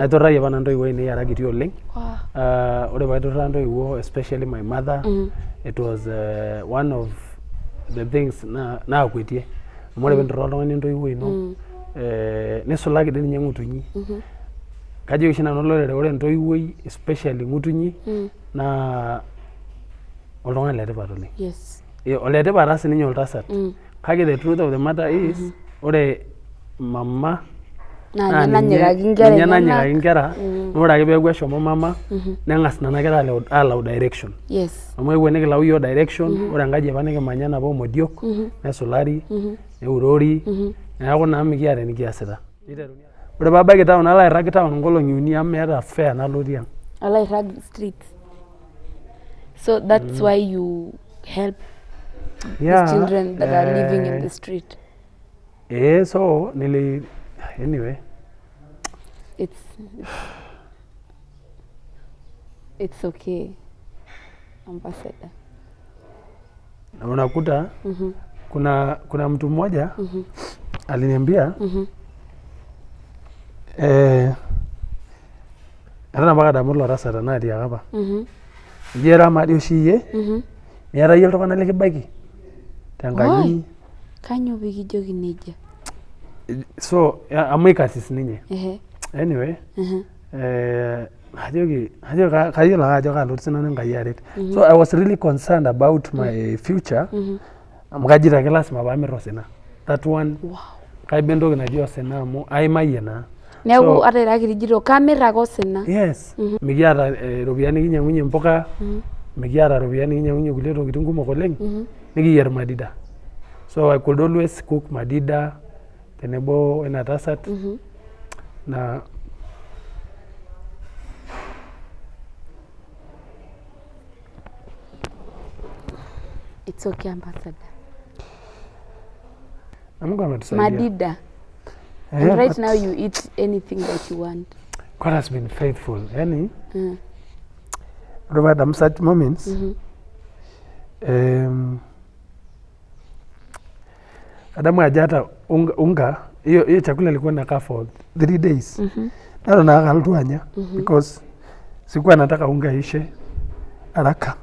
Aiturrayie apa nanu intoiwuo ainei ara kiti oleng. Ore paiturraa intoiwuo especially my mother, it was one of the things naakuetie. Amu ore piinturraa oltung'ani entoiwuoi ino nisulaki dii ninye ng'utunyi. Kajoki oshi nanu olorere ore entoiwuoi especially ng'utunyi naa oltung'ani letipat oleng. Oletipat taa sininye oltasat kake the truth of the matter is ore mama Naa ninye nanyikaki inkera ninye enyenak. nanyikaki inkera naa ore ake peeku eshomo mama neng'as nena kera aalau direction. Amu eewuo nikilau iyiook direction ore enkaji apa nikimanya enapa oomodiok nesulari neurori neeku naa mikiata enikiasita. Ore paabaiki town nalo airrag town nkolong'i uni amu meeta fare nalotie ang'. Alo airrag streets. So that's why you help these children that are living in the street. Eh, so nili anyway. It's okay, Ambassador. Na unakuta kuna mtu mmoja aliniambia eton apa kadamu ilo tasat naatiaka apa eji ira amaa dii oshi iyie miata iyie iltung'anak likibaiki tenkaji. Kanyoo pee kijoki nejia? So amu aikarsis ninye. Anyway najoki kayiolo ake ajo kaalotu sinanu Enkai aret. So I was really concerned about my future amu kajito ake lasima paamirr osina. That one kaiba entoki naji osina amu aimayie naa. Neeku ata ira kiti ijito kamirr ake osina. Yes. Mikiata iropiyiani nikinyang'unyie impuka, mikiata iropiyiani nikinyang'unyie kulie tokitin kumok oleng, nikiyierr madida. So I could always cook madida tenebo wo ina tasat naa It's okay, Ambassador. Na Mungu ametusaidia. Madida. Eh, And right but now you eat anything that you want. God has been faithful. Yani, ore paadamu such moments, adamu ajo ata unga hiyo hiyo chakula ilikuwa inakaa for 3 days. Neton ake alotu anya because sikuwa nataka unga ishe haraka.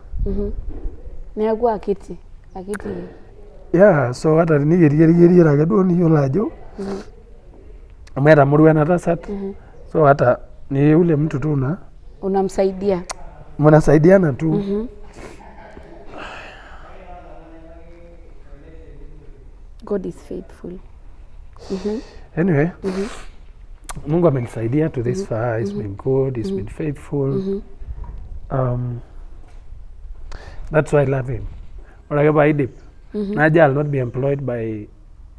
Neeku akiti, akiti. Yeah, so ata tiniyieriyieriyieriyierr ake duo niyiolo ajo amu etamorua ena tasat so hata ni ule mtu tu na Unamsaidia. Mnasaidiana tu. God is faithful. Anyway, Mungu amenisaidia to this far. He's been good, he's been faithful. That's why I love him. Ore ake paidip najo I'll not be employed by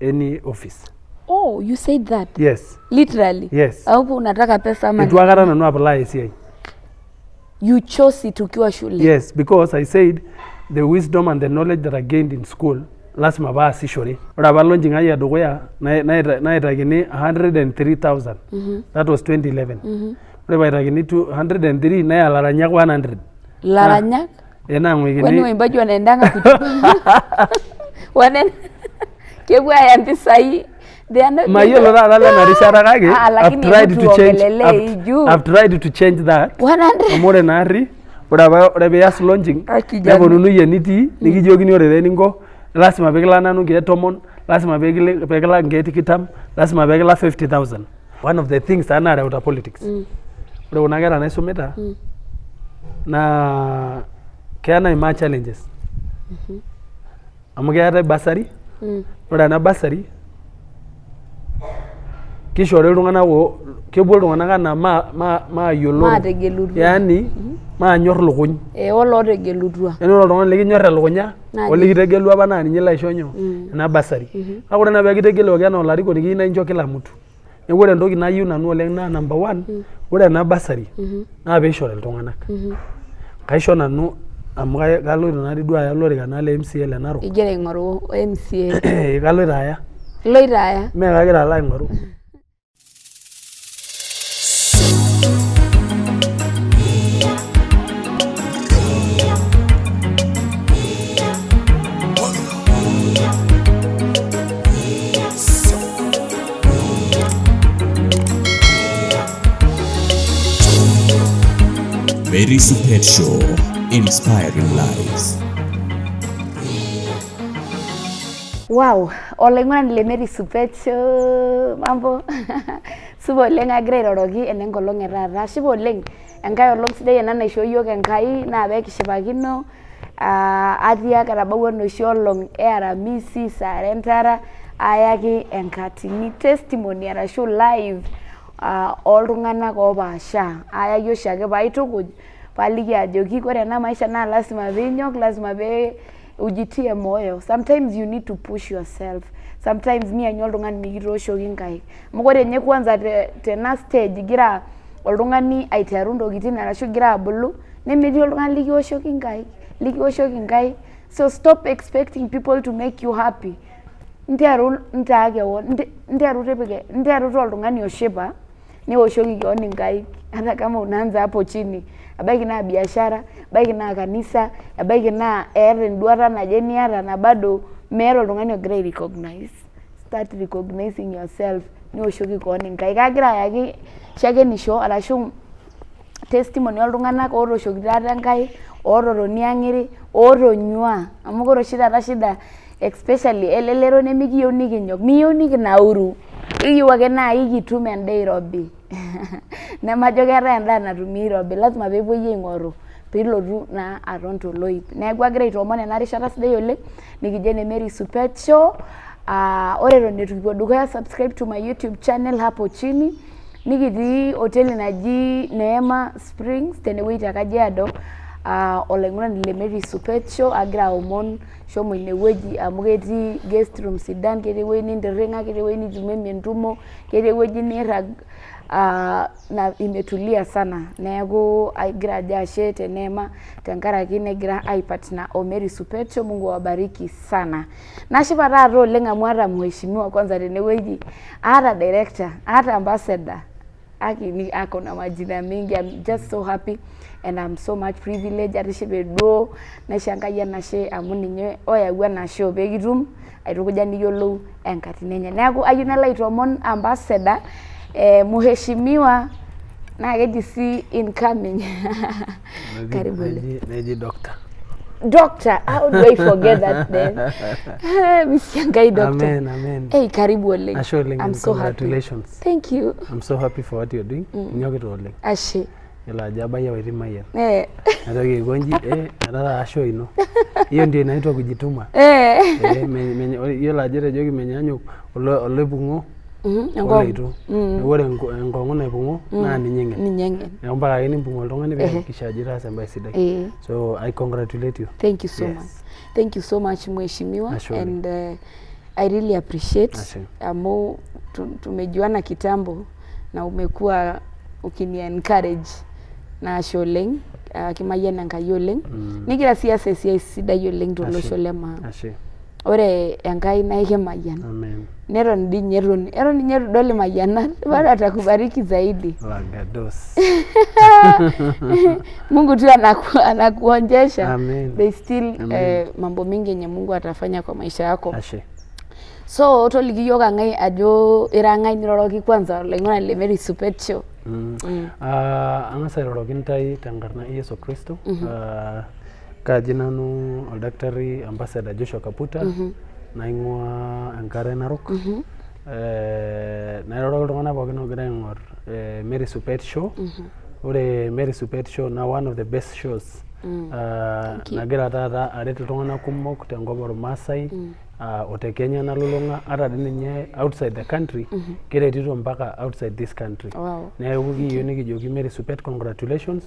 any office. Oh, you said that? Yes. Literally? Yes. Au unataka pesa ama Itu aikata nanu apply esiai. You chose it ukiwa shule? Yes, because I said the wisdom and the knowledge that I gained in school lasima paasishore. Ore apa launching ai edukuya naitakini 103,000. That was 2011. Ore paitakini 203 neya ilaranyak 100. Laranyak? Eh, naang'uikini. Kwani waimbaji wanaendanga kuchukua wanaenda kepuo aya mpisai? They are not Mayiolo taata lena rishata kake Ah, I've lakini tried hebu to change tuongelelee hii juu. I've tried to change that. 100. Amu ore naarri ore apa ore pias launching Ai, kijana. neponunui enitii nikijokini ore taa eninko lasima pee kilak nanu 10,000, lasima pee kilak 20,000, lasima pee kilak 50,000. One of the things taa naareuta politics. Ore kuna kera naisumita naa keya naimaa challenges amu keetae bursary. Ore ena bursary kishori iltung'anak kepuo iltung'anak anaa maayioloro. Maategelutua. Yaani maanyor lukuny. Eh, olootegelutua. Yaani ore oltung'ani likinyor elukunya olikitegelua apa naa ninye ilo aisho nyoo ena bursary. Kake ore naa pee kitegeluaki anaa olarikoni keyieu naa incho kila mtu. Neeku ore entoki nayieu nanu oleng naa number one, ore ena bursary naa piishori iltung'anak. Kaisho nanu amu kaloito naatoi duo aya olorika naa le MCA le Narok. Igira aing'oru MCA. Kaloito aya. Iloito aya. Mee kagira alo aing'oru. Mary Supet Show, inspiring lives. Wow, olaing'urani le Mary Supet Show, mambo. Supa oleng agira airoroki enenkolong e taata. Ashipa oleng, enkae olong sidai ena naishoo yiok Enkai naa pekishipakino. Atiaka etabawua enoshi olong e Aramisi saa are entara ayaki enkatini testimony arashu live oltung'anak opaasha. Ayaki oshiake paitukuj paliki ajoki ore ena maisha naa lasima piinyok, lasima pee ujitie moyo. Sometimes you need to push yourself. Sometimes mianyu oltung'ani mikitooshoki nkaik. Amu ore ninye kwanza tena stage igira oltung'ani aiteru ntokitin arashu igira abulu nemetii oltung'ani likioshoki nkaik, likioshoki nkaik. So stop expecting people to make you happy. Nteru ntaa kewon, nteru tipika, nteru taa oltung'ani oshipa nioshoki keon inkaik hata kama unaanza hapo chini. Ebaiki naa biashara, ebaiki naa kanisa, ebaiki naa eeta enduata naje niata na bado meeta oltung'ani ogira ai recognize. Start recognizing yourself nioshoki keon inkaik. Kagira ayaki shakenisho arashu testimony oltung'anak otooshokito ate nkaik, ototoni ang'iri, otonyua amu ore oshi taata shida especially elelero nemikiyieu nikinyok, miyieu nikinauru, ekiyieu ake naa ekitum endaa irobi. Nemajo keetae endaa natumi irobi, lazima peepuoi aing'oru piilotu naa aton toloip. Neeku agira aitoomon ena rishata sidai oleng nikijo ene Mary Supet Show. Ore eton eitu kipuo dukuya, subscribe to my YouTube channel hapo chini. Nikitii hoteli naji Neema Springs tenewueji te Kajiado. Olaing'urani le Mary Supet Show agira aomon shomo inewueji amu ketii guest room sidan, ketii ewueji nintirring'a, ketii ewueji nitumie entumo, ketii ewueji niirrag na imetulia sana. Neeku agira ajo ashe te Neema tenkaraki negira ai partner o Mary Supet Show. Mungu awabariki sana. Nashipa taata oleng amu aata mheshimiwa kwanza tenewueji, aata director, aata ambassador. Aki ni ako na majina mingi. I'm just so happy and I'm so much privileged. Atishipe duo naisho Enkai enashe amu ninye oyawua ena show peekitum aitukuja niyiolou enkatini enye. Neeku ayieu nalo aitoomon ambassador, mheshimiwa naa keji sii incoming. Karibu oleng. Neji doctor. Doctor, how do I forget that name? Misia Ngai doctor. Amen, amen. Hey, karibu oleng. Ashe oleng I'm and so happy. congratulations. Thank you. I'm so happy for what you're doing. Inyokita oleng. Ashe. Yiolo ajo abayie apa itii Mayian. Eh. Naitoki aiko nji, etaa asho ino. Hiyo ndio inaitwa kujituma. Yiolo ajo etejoki menyaanyuk oloipung'o Enkong'u. Oloitu. Neeku ore enkong'u naipung'o naa ninye eng'en. Ninye eng'en. Neeku mpaka ake nimpung oltung'ani pee ihakikisha ajo itaasa embae sidai. So I congratulate you. Thank you so Yes. much. Thank you so much mheshimiwa. Ashe oleng. And I really appreciate Ashe. Amu tumejuana kitambo na umekuwa ukini encourage na ashe oleng. Kimayian Enkai oleng. Nigira sii aas esiai sidai oleng tolosho le maa. Ashe. Ore Enkai naa ekimayian. Amen. Neton dii ninye eton ninye eitu idol imayianat bado atakubariki zaidi. Lagados. Mungu tu anakuonjesha. Amen. There is still Amen. Mambo mingi yenye Mungu atafanya kwa maisha yako. Ashe. So toliki yiok ang'ae ajo ira ng'ae niroroki kwanza olaing'urani le Mary Supet Show. Ang'as airoroki intae tenkarna e Yesu Kristo. Kaji nanu oldakitari ambassador Joshua Kaputa naing'ua enkare Narok. Nairoroki iltung'anak pookin oogira aing'or Mary Supet Show. Ore Mary Supet Show naa one of the best shows Thank you. Nagira taata aret iltung'anak kumok tenkop ormaasai o te Kenya nalulung'a, ata dii ninye outside the country, keretito mpaka outside this country. Neeku kiyieu nikijoki Mary Supet congratulations,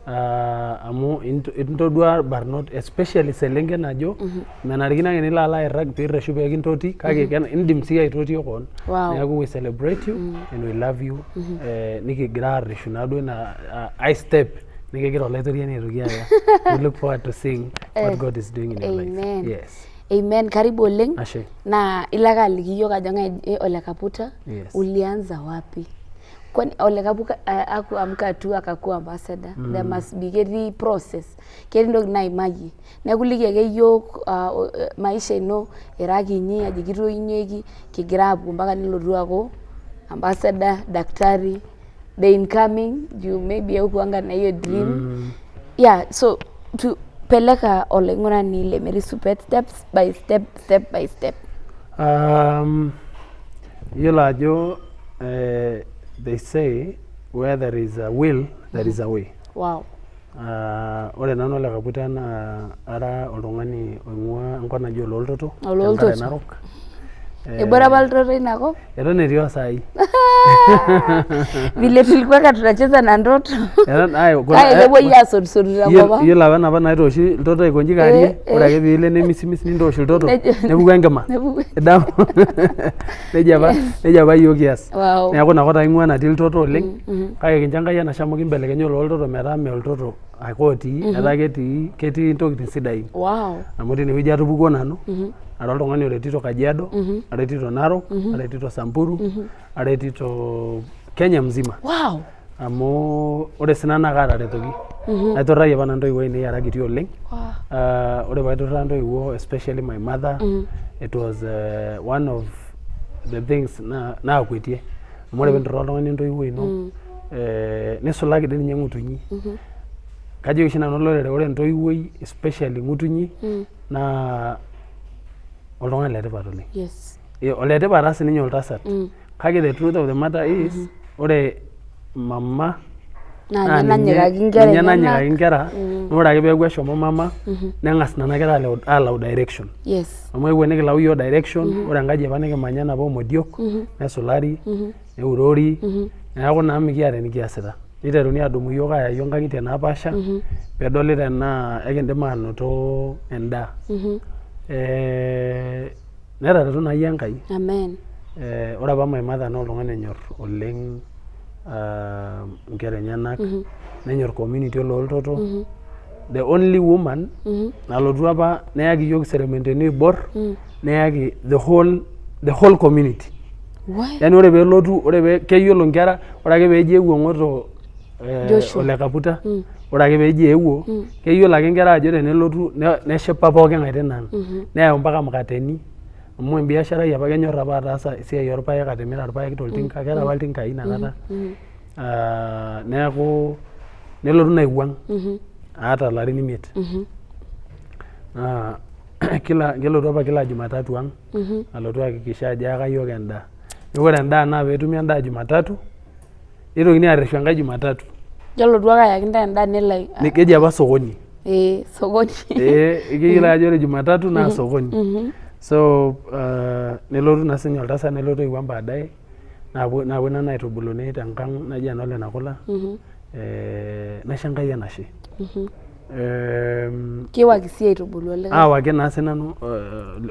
amu intodua irbarnot especially iselenken ajo menarikino ake nilo alo airrag piirreshu pee kintoti, kake indim sii aitotio koon. Neeku we celebrate you and we love you. Nikigira aarreshu naaduo ina high step nikigira olaitoriani aitoki aya. We look forward to seeing what God is doing in your life. Amen. Yes. Amen. Karibu oleng. Ashe. Na ilo ake aliki yiok ajo ng'ae Ole Kaputa. Yes. Ulianza wapi? Kwani Ole Kaputa hakuamka tu akakuwa ambassador? There must be, ketii process. Ketii ntokitin naimayie. Neeku iliki ake yiok maisha ino ira kinyi, aji kitoinyieki, kigira aapuo mpaka nilotu aaku ambassador, daktari. The incoming juu maybe haukuanga na hiyo dream. Yeah, so tupeleka olaing'urani le Mary Supet steps by step, step by step. Yiolo ajo they say where there is a will, there is a way. Ore nanu Ole Kaputa naa ara oltung'ani oing'ua enkop naji Olooltoto, Olooltoto. tenkare Narok. Ebore apa ltoto ina kop. Eton etii osaai. Vile tulikuwa tunacheza na ndoto. Eton ai kuna Kake kepuoi asotusotu tenkop ang. Yiolo apa enapa naitooshi iltoto aikonji kaarie, ore ake piilo nemisimis nintoosh iltoto nepuku enkima. Nepuku. Idamu? Nejia apa iyiok kias. Neeku ina kop taa aing'ua natii iltoto oleng, kake kincho Enkai enashe amu kimbelekenya olooltoto metaa mee oltoto ake otii, etaa ketii intokitin sidain. Amu tinewueji atupukuo nanu, ara oltung'ani oretito Kajiado, aretito Narok, aretito Samburu, aretito Kenya mzima. Amu ore sinanu naa kaataretoki. Aiturrayie apa nanu intoiwuo ainei ara kiti oleng. Ore paiturraa intoiwuo, especially my mother, it was one of the things naakuetie. Amu ore piinturraa oltung'ani entoiwuoi ino, nisulaki dii ninye ng'utunyi. Kajoki oshi nanu olorere ore entoiwuoi, especially ng'utunyi, naa oltung'ani letipat oleng. Oletipat taa sininye oltasat. Kake the truth of the matter is, ore mama naa ninye nanyikaki inkera ninye enyenak. Nanyikaki inkera, naa ore ake peeku eshomo mama, neng'as nena kera alau direction. Amu eewuo nikilau iyiok direction, ore enkaji apa nikimanya enapa oomodiok, nesulari, neurori, neeku naa mikiata enikiasita. Niteruni adumu iyiok aaya iyiok inkang'itie napaasha, peedoli tenaa ekindim anoto endaa. Netareto naa iyie Enkai. Amen. Ore apa my mother naa oltung'ani onyor oleng inkera enyenak, nenyor community olooltoto. The only woman nalotu apa neyaki iyiok iserementeni oibor, neyaki the whole community. What? Yani ore peelotu, ore pee keyiolo inkera, ore ake peeji eewuo ng'oto Joshua. Ole Kaputa, ore ake peeji eewuo, keyiolo ake inkera ajo tenelotu neshipa pooki ng'ae tina ang'. Neyau mpaka mukateni, amu embiasharai apa kenyor apa ataasa esiai orpaek, atimira irpaek toltinka, keeta apa iltinkai inakata. Neeku nelotu naa aiwuang' aata ilarin 5. Naa kila kelotu apa kila Jumatatu ang' alotu aakikisha ajo eyaka iyiok endaa. Neeku ore endaa naa peetumi endaa Jumatatu, nitokini aarreshu enkae Jumatatu. Kelotu ake ayaki intae endaa nelo Keji apa sokoni. Ee, sokoni. Ee, ekeyiolo ajo ore Jumatatu naa sokoni. So nelotu naa sinye oltasat nelotu aiwuang' baadaye, naapuo nanu aitubuluni tenkang' naji eno Lenakula, naisho Enkai enashe. Kiwaki sii aitubulu olikae. Aawaki naa sinanu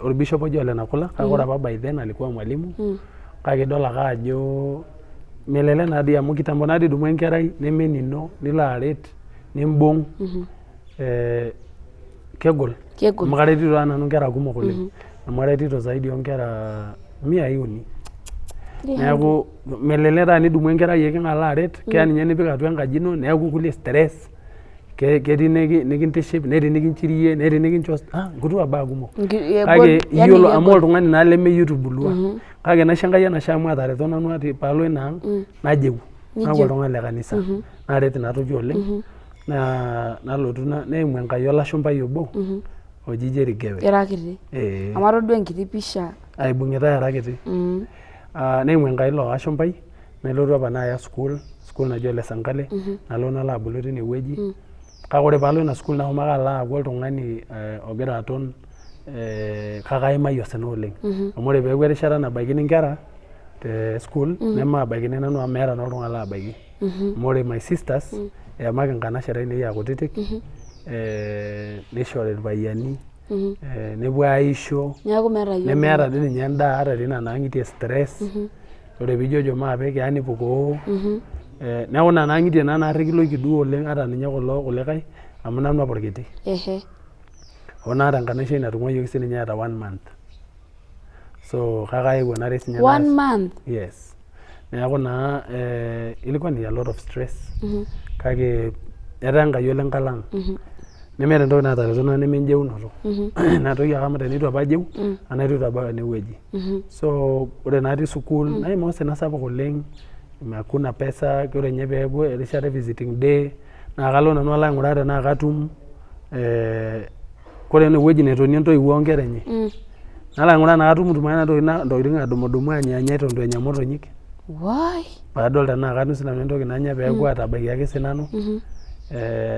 orbishop oji Ole Nakula, kake ore apa by then alikuwa mwalimu, kake idol ake ajo melelek naa dii amu kitambo naa dii idumu enkerai neme enino nilo aret nimbung', kegol. Kegol. Amu karetito taa nanu inkera kumok oleng', amu aretito zaidi oonkera 300. Neeku melelek taa nidumu enkerai eiking'a alo aret, keya ninye nipik atua enkaji ino neeku kulie stress, ketii nikintiship, netii nikinchirie, netii nikincho nkutua baa kumok. Kake iyiolo amu oltung'ani naa lemeyieu itubulua. Kake naisho Enkai enashe amu atareto nanu ati paalo ina ang' najeu. Naaku oltung'ani le kanisa. Naaret ina toki oleng' naa nalotu neimu Enkai olashumpai obo oji Jerry Gewe. Ira kiti. Ee. Amu atodua enkiti pisha. Aibung'itai ara kiti. Neimu Enkai ilo ashumpai nelotu apa naaya sukuul, sukuul naji Ole Sankale, nalo nalo abulu tine wueji. Kake ore paalo ina sukuul nashomo ake alo aaku oltung'ani ogira aton kake aimayie osina oleng'. Amu ore peeku erishata nabaikini inkera te sukuul nemaabaikini nanu amu meeta naa oltung'ani laabaiki. Amu ore my sisters eyamaki inkanashera ainei aa kutitik, nishori irpayiani, nepuo aisho, Neeku meeta iyie nemeeta dii ninye endaa ata etii nena ang'itie stress, ore piijojo maape keya nipukoo. Neeku nena ang'itie naa naariki iloik duo oleng' ata ninye kulo kulikae amu nanu apa orkiti. Hoo naata enkanashe ai natung'uayioki sininye eeta one month. So kake aewuo naret sinye One month? Yes. Neeku naa ilikuwa ni a lot of stress, kake etaa Enkai ole nkalo ang'. Nemeeta entoki naatareto nanu neme enjeunoto. Ina toki ake amu teneitu apa ajeu, enaa eitu aitabau ene wueji. So ore naa atii sukuul naimaa osina sapuk oleng'. Hakuna pesa. Ore ninye peeku erishata e visiting day naa kalo nanu alo aing'uraa tenaa katum kore enewueji netonie intoiwuo onkera enye nalo aing'uraa tenaa katum ntokitin adumudumu anyaanya eton itu enya imotonyik. Wai. Paadol tenaa katum sinanu entoki nanya peeku atabaiki ake sinanu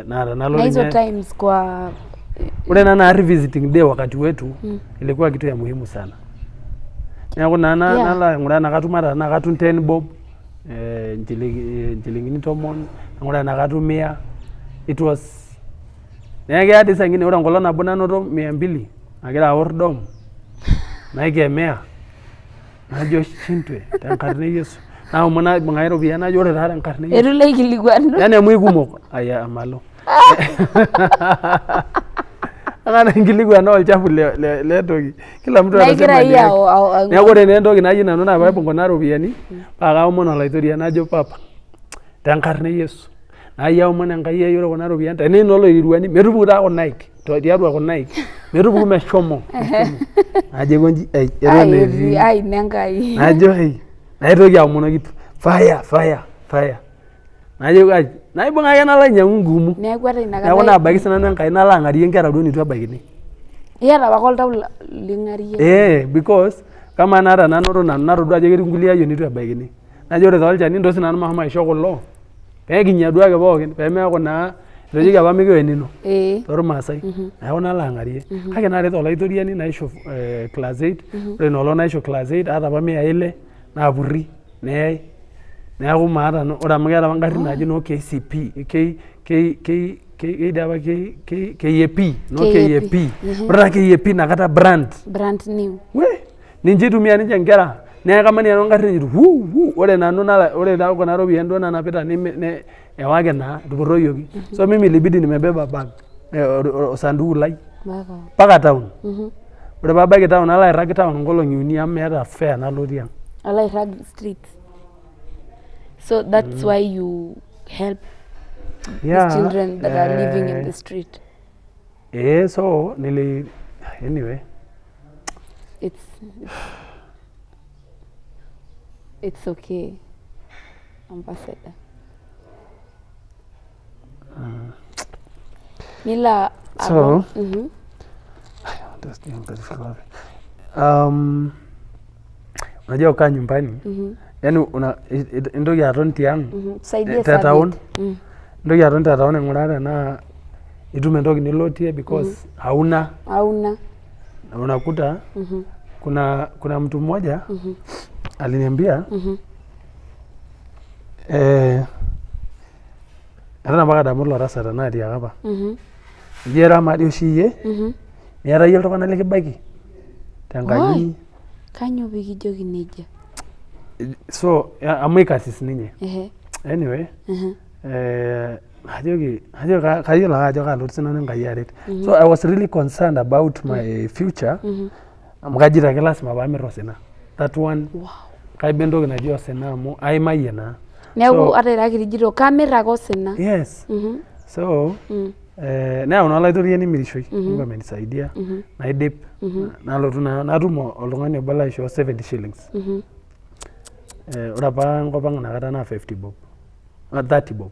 naa tenalo Na hizo ninye times kwa ore ena naarri visiting day wakati wetu ilikuwa kitu ya muhimu sana. Neeku naa nalo aing'uraa tenaa katum ata tenaa katum 10 bob, 10 nchilingini, naing'uraa tenaa katum 100. It was neeku keya dii saa ingine ore enkolong nabo nanoto 200 agira aorr dorm naikemea najo shindwe tenkarna e Yesu, naomon naibung'aki iropiyiani najo ore taa tenkarna e Yesu. Eitu ilo aikilikuanu. Yani amu ikumok aya amalo Aka enkilikuana olchafu le toki kila mtu Na igira atasema ni iyie yake. Neeku ore naa entoki nayieu nanu naa paibung kuna ropiyiani paa kaomon olaitoriani najo papa tenkarna e Yesu naayie aomon Enkai ai ore kuna ropiyiani tenaa inooloiruani metupuku taa kuna aik tiatua kuna aik metupuku meshomo najo aikonji ai eton Ai, etii ai nenkai. Najo ai naitoki aomonoki fire fire fire najo ai naibung ake nalo ainyiang'u nkumu. Neeku ata ina Neeku kata naabaiki sinanu Enkai nalo ang'arie inkera duo neitu ebaikini. Iyata apake oltau ling'arie. Ee because kamaa naa tenanoto nanu natodua ajo ketii nkulie ayiok neitu ebaikini. Najo ore taa olchani ntoo sinanu mashomo aisho kulo pee kinya duake pookin pee meeku naa etejoki apa mikiwa enino tormaasai. Neeku nalo ang'arie. Kake naaret olaitoriani naisho class eight, ore ina olong naisho class eight aata apa miyai ile naapurri neyai. Neeku maata ore amu keeta apa ngarrin naaji noo KCP K K K K dii apa K K KAP noo KAP. Ore taa KAP inakata brand. Brand new. Wee ninche itumia ninche inkera neeku kamaniki nanu ngarrin ejito wuu wuu ore nanu ore taa kuna ropiyiani duo nanapita ewaki naa etupurroyioki. So mimi ilibidi nimebeba bag osanduku lai mpaka town. Ore pabaiki town nalo airrag town nkolong'i uni amu meeta fare nalotie ang. Alo airrag streets. So that's why you help these children that are living in the street. Ee so nili anyway. It's okay, ambassador. Nila So unajua kukaa nyumbani yani una intoki aton tiang Tusaidie te town Sabit. Intoki aton te town aing'uraa tenaa itum entoki nilotie because hauna. Hauna. Na unakuta kuna mtu mmoja aliniambia eton apa kadamu ilo tasat naatiaka apa eji ira amaa dii oshi iyie miata iyie iltung'anak likibaiki tenkaji. Kanyoo pikijoki nejia? So amu aikarsis ninye. Anyway najoki kayiolo ake ajo kaalotu sinanu Enkai aret. So I was really concerned about my future amu kajito ake lazima paamirr osina that one. Kaiba entoki naji osina amu aimayie naa. Neeku ata ira kiti ijito kamir ake osina. Yes. So neyau naa olaitoriani mirishoi Mungu amenisaidia naidip nalotu naa natum oltung'ani obo laishoo 70 shillings. Ore apa enkop ang inakata naa 50 bob, 30 bob.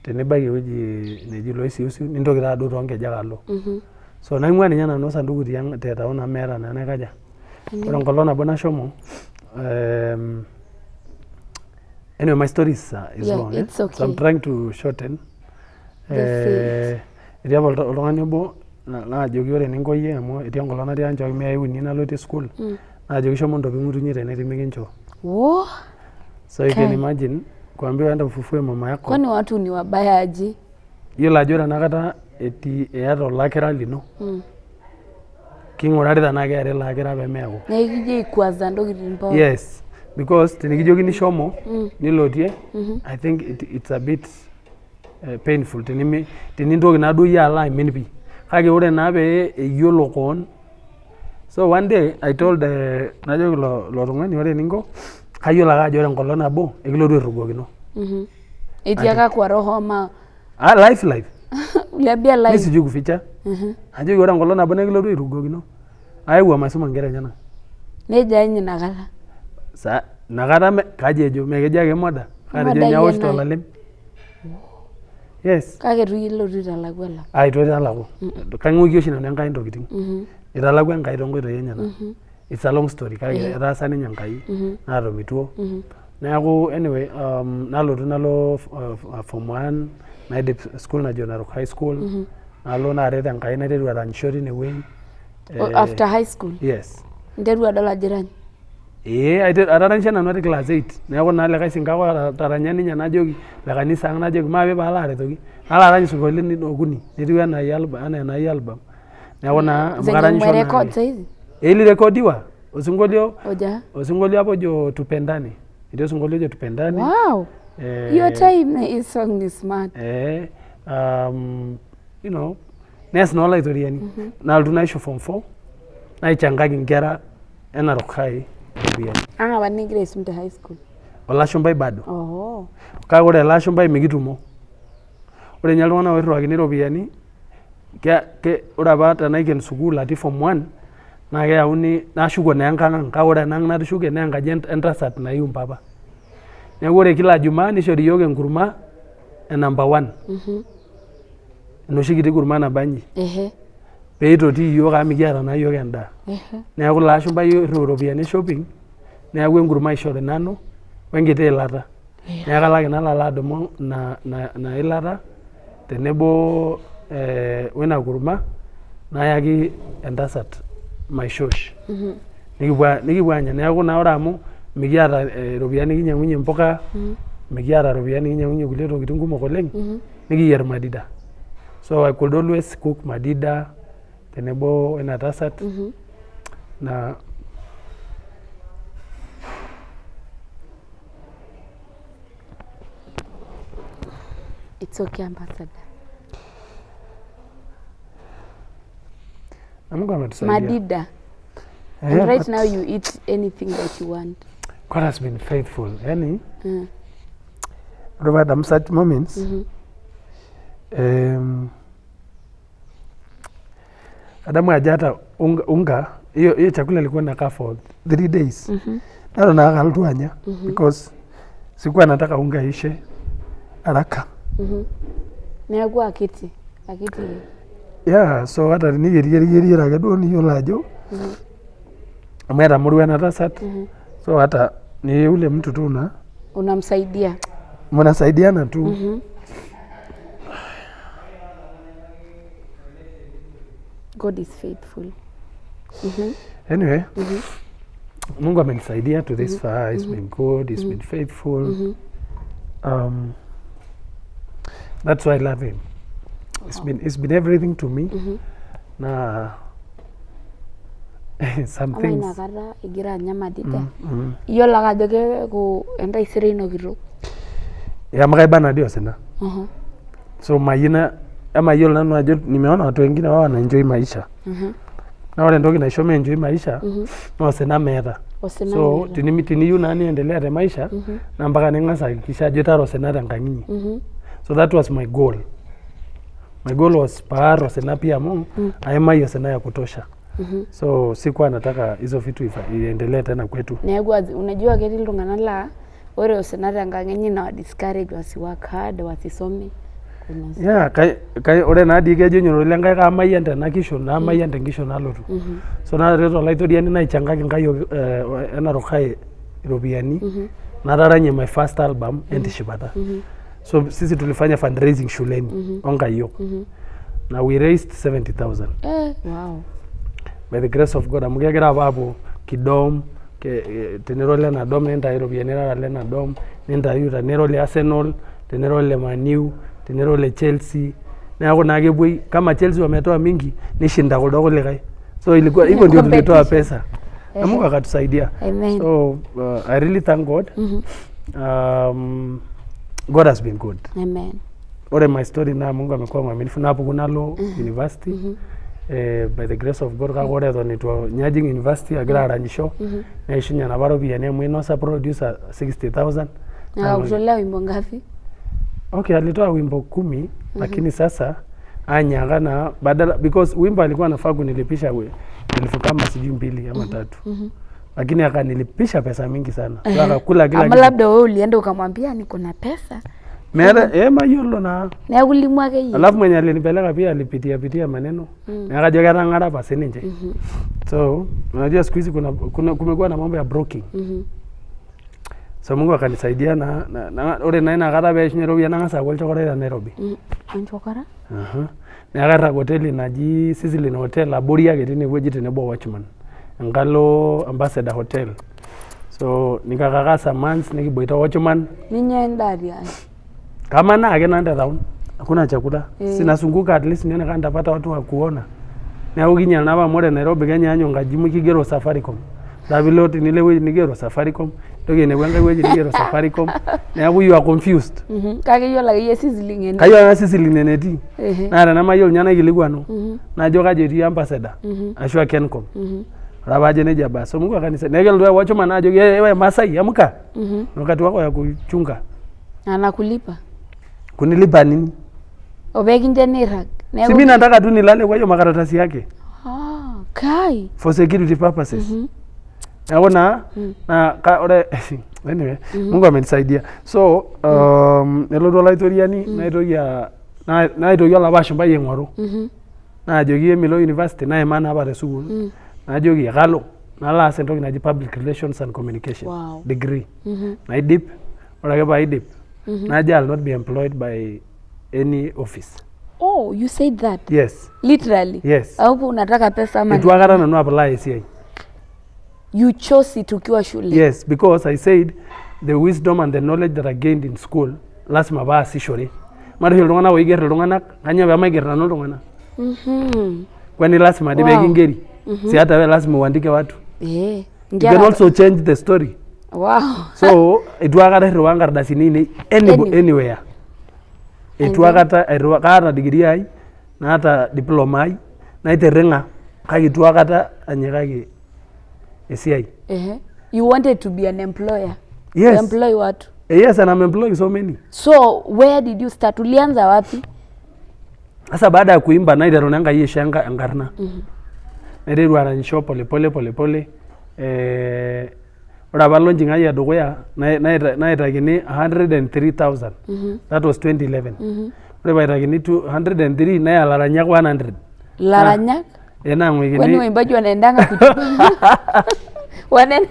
Tenibaiki ewueji neji Loisiusiu nintoki taa adou toonkejek alo. So naing'ua ninye nanu osanduku tiang te town amu meeta naa enaikaja. Ore enkolong nabo nashomo anyway my story is long eh? It's okay. So I'm trying to shorten. Just say it. Etii apa oltung'ani obo naajoki ore eninko iyie amu etii enkolong natii nchooki 300 nalotie sukuul naajoki shomo ntopi ng'utunyi tene timikinchoo. Wo? So you can Kai. Imagine kuambiwa enda ufufue mama yako. Kwani watu ni wabaya aje? Yiolo ajo ore enakata etii iyata olakira lino king'urari tenaa keeri ilo akira pee meeku. Neeku ikijo aikwaza ntokitin pookin. Yes, because tenikijokini shomo nilotie I think it's a bit painful tenintoki naa duo iyie alo aimin pii. Kake ore naa pee eyiolo koon. So one day I told najoki ilo tung'ani ore eninko kayiolo ake ajo ore enkolong nabo ekilotu airrugokino. Etiaka kwa roho ama Ah, life life. Uliambia Mi live? sijui kuficha. Ajoki ore enkolong nabo nekilotu airrugokino. Ayewuo maisuma inkera enyenak. Nejia ninye inakata. Sa Inakata kaji ejo mee kejo ake moda Moda kaatejo iyie awosh nae. tolalem. Yes. Kake eitu iyie ilotu aitalaku elak. Ah eitu aitalaku. Kaing'uiki oshi nanu Enkai intokitin. Italakua Enkai toonkoitoi enyenak. It's a long story kake etaasa ninye Enkai naatomituo. Neeku anyway nalotu nalo form one naidip school najo Narok high school nalo naaret Enkai naiteru aranyisho tinewuei. After high school? Yes. Interua adol ajo irany? Ee ataranyishe nanu atii class eight neeku naa likae sinka ake otaranya ninye najoki le kanisa ang najoki maape paalo aretoki nalo arany isinkolioitin okuni netiu enaa enaai album neeku naa amu Zenye karanyisho naa umerecord ake. saizi? Ilirekodiwa osinkolio Oja? osinkolio apa ojo tupendane etii osinkolio ojo tupendane Wow! Hiyo time hii song ni smart. You know nees naa olaitoriani nalotu naishu form four naichangaki inkera e Narok High iropiyiani. Ang apa nigira aisum te high school? Olashumbai bado. Oh. Kake ore ele ashumbai mikitumo. Ore ninye iltung'anak oirriwakini iropiyiani ore apa tenaiken sukuul atii form one naa keyauni nashuko naa enkang ang kake ore enaang natushuke naa enkaji entasat naiu mpapa. Neeku ore kila jumaa nishori iyiok enkurma e number one. Enoshi kiti kurma naba inji. Pee eitoti iyiok amu mikiata naa iyiok endaa. Neeku ilo ashumpai oirriu iropiyiani e shopping neeku enkurma aishori nanu wenkiti ilata. Neeku kalo ake nalo alo adumu ina ilata tenebo woina kurma nayaki entasat my shosh. Nikipuo aanya neeku naa ore amu mikiata iropiyiani nikinyiang'unyie impuka, mikiata iropiyiani nikinyiang'unyie kulie tokitin kumok oleng nikiyierr madida. So I could always cook madida tenebo woina tasat naa It's okay ambassador. Na Mungu ametusaidia. Madida. Eh, And right but now you eat anything that you want. God has been faithful. Yani, ore paadamu such moments, adamu ajo hata unga hiyo hiyo chakula ilikuwa inakaa for 3 days. Neton ake alotu anya because sikuwa nataka unga ishe haraka. Neeku akiti. Akiti. Yeah, so hata tiniyieriyieriyieriyie ake duo niyiolo ajo amu etamorua ena tasat so hata ni ule mtu tu na Unamsaidia. mnasaidiana tu. God is faithful. Anyway, Mungu amenisaidia to this far. He's been good. He's been faithful. That's why I love him. It's been everything to me. Na some Ama things. inakata igira anya madida. Iyiolo ake ajo keeku entaisere ino kitok. Yeah, amu kaiba nadii osina. So mayieu na emayiolo nanu ajo nimeona watu wengine wao wanaenjoy maisha. Na ore entoki naisho meenjoy maisha naa osina meeta. Osina So meeta. tiniyieu naa niendelea te maisha naa mpaka ning'as ahakikisha ajo itara osina tenkang inyi. So that was my goal. My goal was paar osina pia amu aimayie osina ya kutosha. So sikuwa nataka hizo vitu iendelee tena kwetu. Neeku unajua ketii iltung'anak laa ore osina tenkang enye ina discourage wasi work hard wasisome. Kuna Yeah, kai, ore naa dii kejo nyororo le Nkai kaamayian tena kishon naamayian tenkishon nalotu. So naret olaitoriani naichangaki nkayiok e Narok High iropiyiani nataranyie my first album entishipata. So sisi tulifanya fundraising shuleni onkayiok. Na we raised 70,000. Wow. By the grace of God amu kegira apa apuo kidom teniro lena dom nintayu iropiyiani irara lena dom nintayu teniro le Arsenal teniro le Man U teniro le Chelsea neeku naa kepuoi kama Chelsea wametoa mingi nishinda kuldo kulikae so ilikuwa hivyo ndio tulitoa Competition. pesa na Mungu akatusaidia. Amen. So I really thank God. God has been good. Amen. Ore my story naa Mungu amekuwa mwaminifu napuku nalo university by the grace of God kake ore eton eitu ninye ajing university agira aranyisho neishunye napa ropiyiani amu inosa producer 60,000. Na akutolea wimbo ngapi? Okay, alitoa wimbo 10 lakini sasa anyaaka na badala because wimbo alikuwa anafaa kunilipisha 2,000 kama sijui 2 ama 3. Lakini akanilipisha pesa mingi sana. So akakula kila Amu kitu. Labda wewe ulienda ukamwambia niko na pesa. Meeta mayiolo naa. Neeku ilimu akeyie. Alafu mwenye alinipeleka pia alipitia pitia maneno. Na akajo ketang'ara apa sininche. So unajua siku hizi kuna kumekuwa na mambo ya broking. So Mungu akanisaidia na ore naa ina kata peishunye iropiyiani nang'asa aaku olchokorai te Nairobi. Enchokora? Aha. Neeku kairrag hoteli naji Sizzling Hotel abori ake tinewueji tenebo o watchman enkalo Ambassador Hotel. So nikakaa some months nikiboita o watchman. Ninya endaa tiai? Kamanaa ake nanu te town. Hakuna chakula. Sinazunguka at least nione kama nitapata watu wa kuona. Neeku kinyal naa apa amu ore Nairobi kenyaanyuk nkaji muj kigero Safaricom. Ore piilo tenilo ewueji nigero Safaricom, nintoki ainepu enkae wueji nigero Safaricom, neeku you are confused. Kake iyiolo akeyie Sizzling ene. Kayiolo nanu Sizzling enetii. Naa tenemayiolo ninye naikilikuanu, najo kaji etii Ambassador ashu aa Kencom. Ore paajo nejia basi, so Mungu akanisaidia. Neeku kelotu watchman ajoki wewe Masai amka. Ni wakati wako ya kuchunga. Anakulipa? Kunilipa nini? Opekincho niirrag. Si mimi nataka tu nilale kwa hiyo makaratasi yake. Ah, kai. For security purposes. Neeku naa ore anyway, Mungu amenisaidia. So nelotu olaitoriani naitoki naitoki olapa ashumpai aing'oru. Naajoki emilo university naima naa apa te sukuul. Najoki kalo nalo aas entoki naji public relations and communication degree. Naidip, ore ake paidip najo I'll not be employed by any office. Oh, you said that? Yes. Literally? Yes. Au unataka pesa ama? Itu aikata nanu apply esiai. You chose it ukiwa shule? Yes, because I said the wisdom and the knowledge that I gained in school lasima paasishore. Matejo iltung'anak oigerr iltung'anak, kanyoo pemaigerr nanu iltung'anak? Kwani lazima dii pekingeri? Si hata wewe lazima uandike watu. You can also change the story. So itu aikata airriwaa nkardasini ainei anywhere. Itu aikata airriwaa, kaata degree ai, naata diploma ai, naitirring'a kake itu aikata anyikaki esiai. You wanted to be an employer. Yes. To employ watu. Yes, and I'm employing so many. So where did you start? Ulianza wapi? Sasa baada ya kuimba naiteru naa Enkai aisho enkarna. Naiteru aranyisho pole pole pole pole. Ore apa launching ai edukuya naitakini 103,000. That was 2011. Ore paitakini 203 neya ilaranyak 100. Laranyak? Eh, naang'uikini. Kwani waimbaji wanaendanga kuchukua wanaenda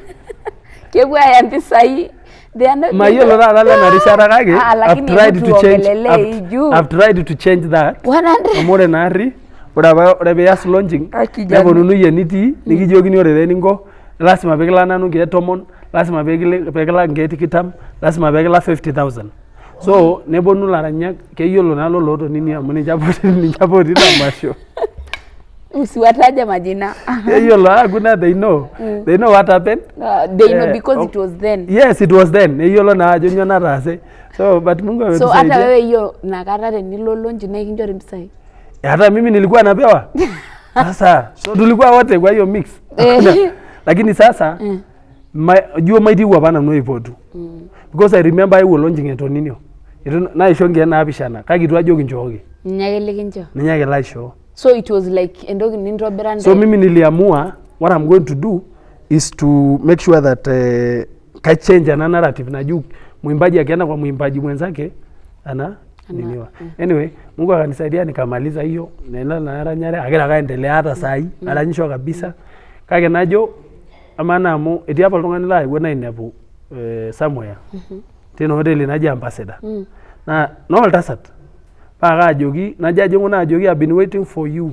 kepuo aya mpisai? They are not Mayiolo taata lena rishata kake Ah, I've lakini tried hebu to change tuongelelee hii juu. I've tried to change that. 100. Amu ore naarri ore apa ore pias launching Aki jamii. neponunui enitii nikijokini ore taa eninko lasima pee nanu 10,000, lasima pee kilak 20,000, lasima pee kilak 50,000. So neponu ilaranyak keyiolo naa lelo otonini amu ninche apa otii ina masho. Usiwataje majina. Keyiolo hakuna, they know. They know what happened. They know Eh, because it was then. Yes, it was then. Neyiolo naa ajo nyoo nataase. So but Mungu So ametusaidia. hata wewe hiyo nakata tenilo launch na ekinchori mpisai? Hata mimi nilikuwa napewa. Sasa so tulikuwa wote kwa hiyo mix. Lakini sasa jio maitieu apa nanu aipotu. Because I remember aewuo launching eton Itu naisho 7,000 kake itu ajoki nchooki. Ninye ake likincho. Ninye ake laishoo. So it was like entoki nintobira. So mimi niliamua what I'm going to do is to make sure that ka change ana narrative najua mwimbaji akienda kwa mwimbaji mwenzake ana niniwa. Anyway, Mungu akanisaidia nikamaliza hiyo nena naranyare agira ake aendelea hata saai aranyisho kabisa. Kake najo amaa naa amu etii apa oltung'ani laewuo nainepu somewhere tina hoteli naji Ambassador. Naa oltasat. Paa kaajoki najo ajing'u naajoki I've been waiting for you.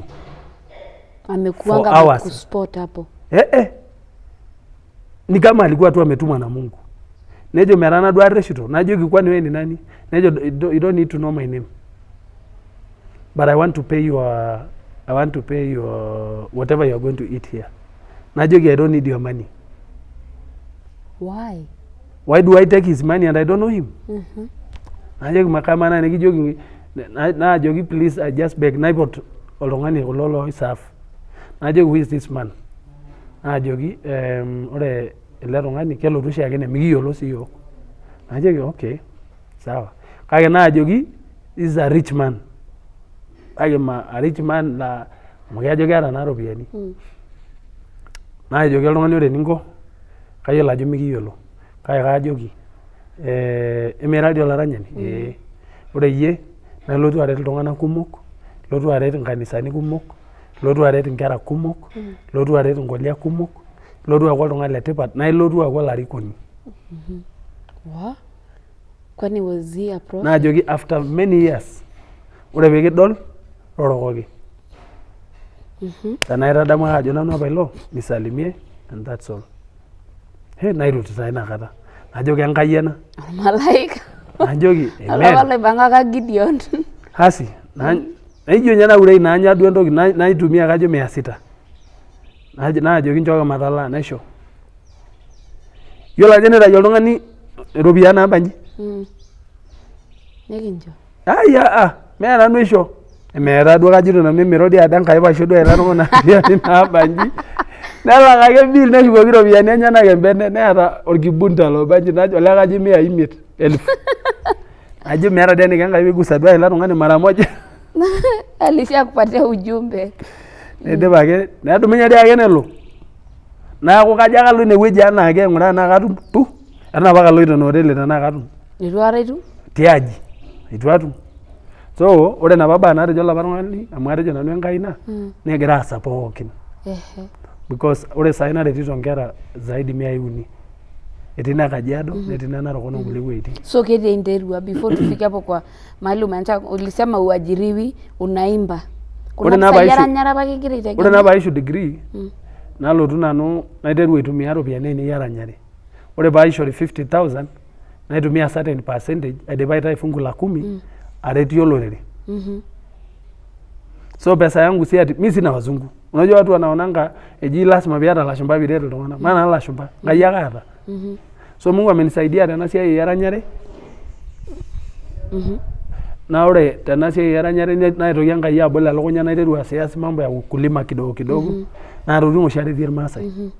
Amekuanga For hours. Amekuspot hapo. Eh eh. Ni kama alikuwa tu ametumwa na Mungu. Nejo metaa duo arreshito, najoki kwani wewe ni nani? Nejo you don't need to know my name. But I want to pay your whatever you are going to eat here. Najoki I don't need your money. Why? Why do I take his money and I don't know him? Najoki makama naa nikijoki naajoki please, I just beg, naipot oltung'ani kulo loiserve. Najoki who is this man? Naajoki ore ele tung'ani kelotu oshiake ene mikiyiolo sii iyiok. Najoki okay, sawa. Kake naajoki this is a rich man. Kake ma a rich man la amu kejo keeta naa iropiyiani. Naajoki oltung'ani ore eninko Kayiolo ajo mikiyiolo kake kaajoki emira dii olaranyani ee ore iyie naa ilotu aret iltung'anak kumok, ilotu aret inkanisani kumok, ilotu aret inkera kumok, ilotu aret inkolia kumok, ilotu aaku oltung'ani letipat naa ilotu aaku olarikoni. Wa? Kwani was he a prophet? Naajoki after many years ore pee kidol rorokoki. Tenaa itadamu ake ajo nanu apa ilo nisalimie and that's all. He nairut taa inakata najoki Enkai ena. Ormalaika. Najoki Olapa amen. loipangaka Gideon. Asi naijo ninye naurei nanya duo entoki naitumia kajo mia sita. Naajoki nchooki matalaa naisho. Yiolo ajo nitayu oltung'ani iropiyiani naabanji? Nikincho. Ai aa mee nanu aisho. Emeeta duo kajito nanu emiro dii ade Enkai paisho duo ele tung'ani iropiyiani naabanji. Nelak ake bill neshukoki iropiyiani enyenak embene neeta orkibunda lobanji najo olee kajo imiai imiet elfu. Najo meeta dii eniko Enkai piigusa duo ele tung'ani mara moja. Alishakupatia ujumbe. Nidip ake nedumunye dii ake nelo. Neeku kajo ake alo inewueji enaake aing'uraa tenaa katum puh eton apa aloito ina oteli tenaa katum. Eitu aikata itum? Tiaji eitu atum. So ore napa baa naatejo olapa tung'ani amu atejo nanu Enkai ina negira aasa pookin. Because ore saai naretito inkera zaidi miai uni. Etii ine Kajiado netii ine Narok onkulie wuejitin. So ketii interua before tufike hapo kwa mahali umeanza ulisema uajiriwi unaimba. Kuna Ore naa pisai paishu- eranyare apa kigira Ore naa aitegemea. paishu degree nalotu nanu naiteru aitumia iropiyiani ainei eranyare. Ore paishori 50,000 naitumia certain percentage aidipa aitayu fungu la kumi aretie olorere. So pesa yangu si ati mi sina wazungu. Unajua watu wanaonanga eji lazima piata ilashumba piret iltung'anak. Maana nanu ilashumba, Nkai ake aata. So Mungu amenisaidia tena siai eranyare. Naa ore tena siai eranyare naitoki Enkai abol elukunya naiteru aasias mambo ya ukulima kidogo kidogo. Naa ntokitin oshi aretie irmaasai.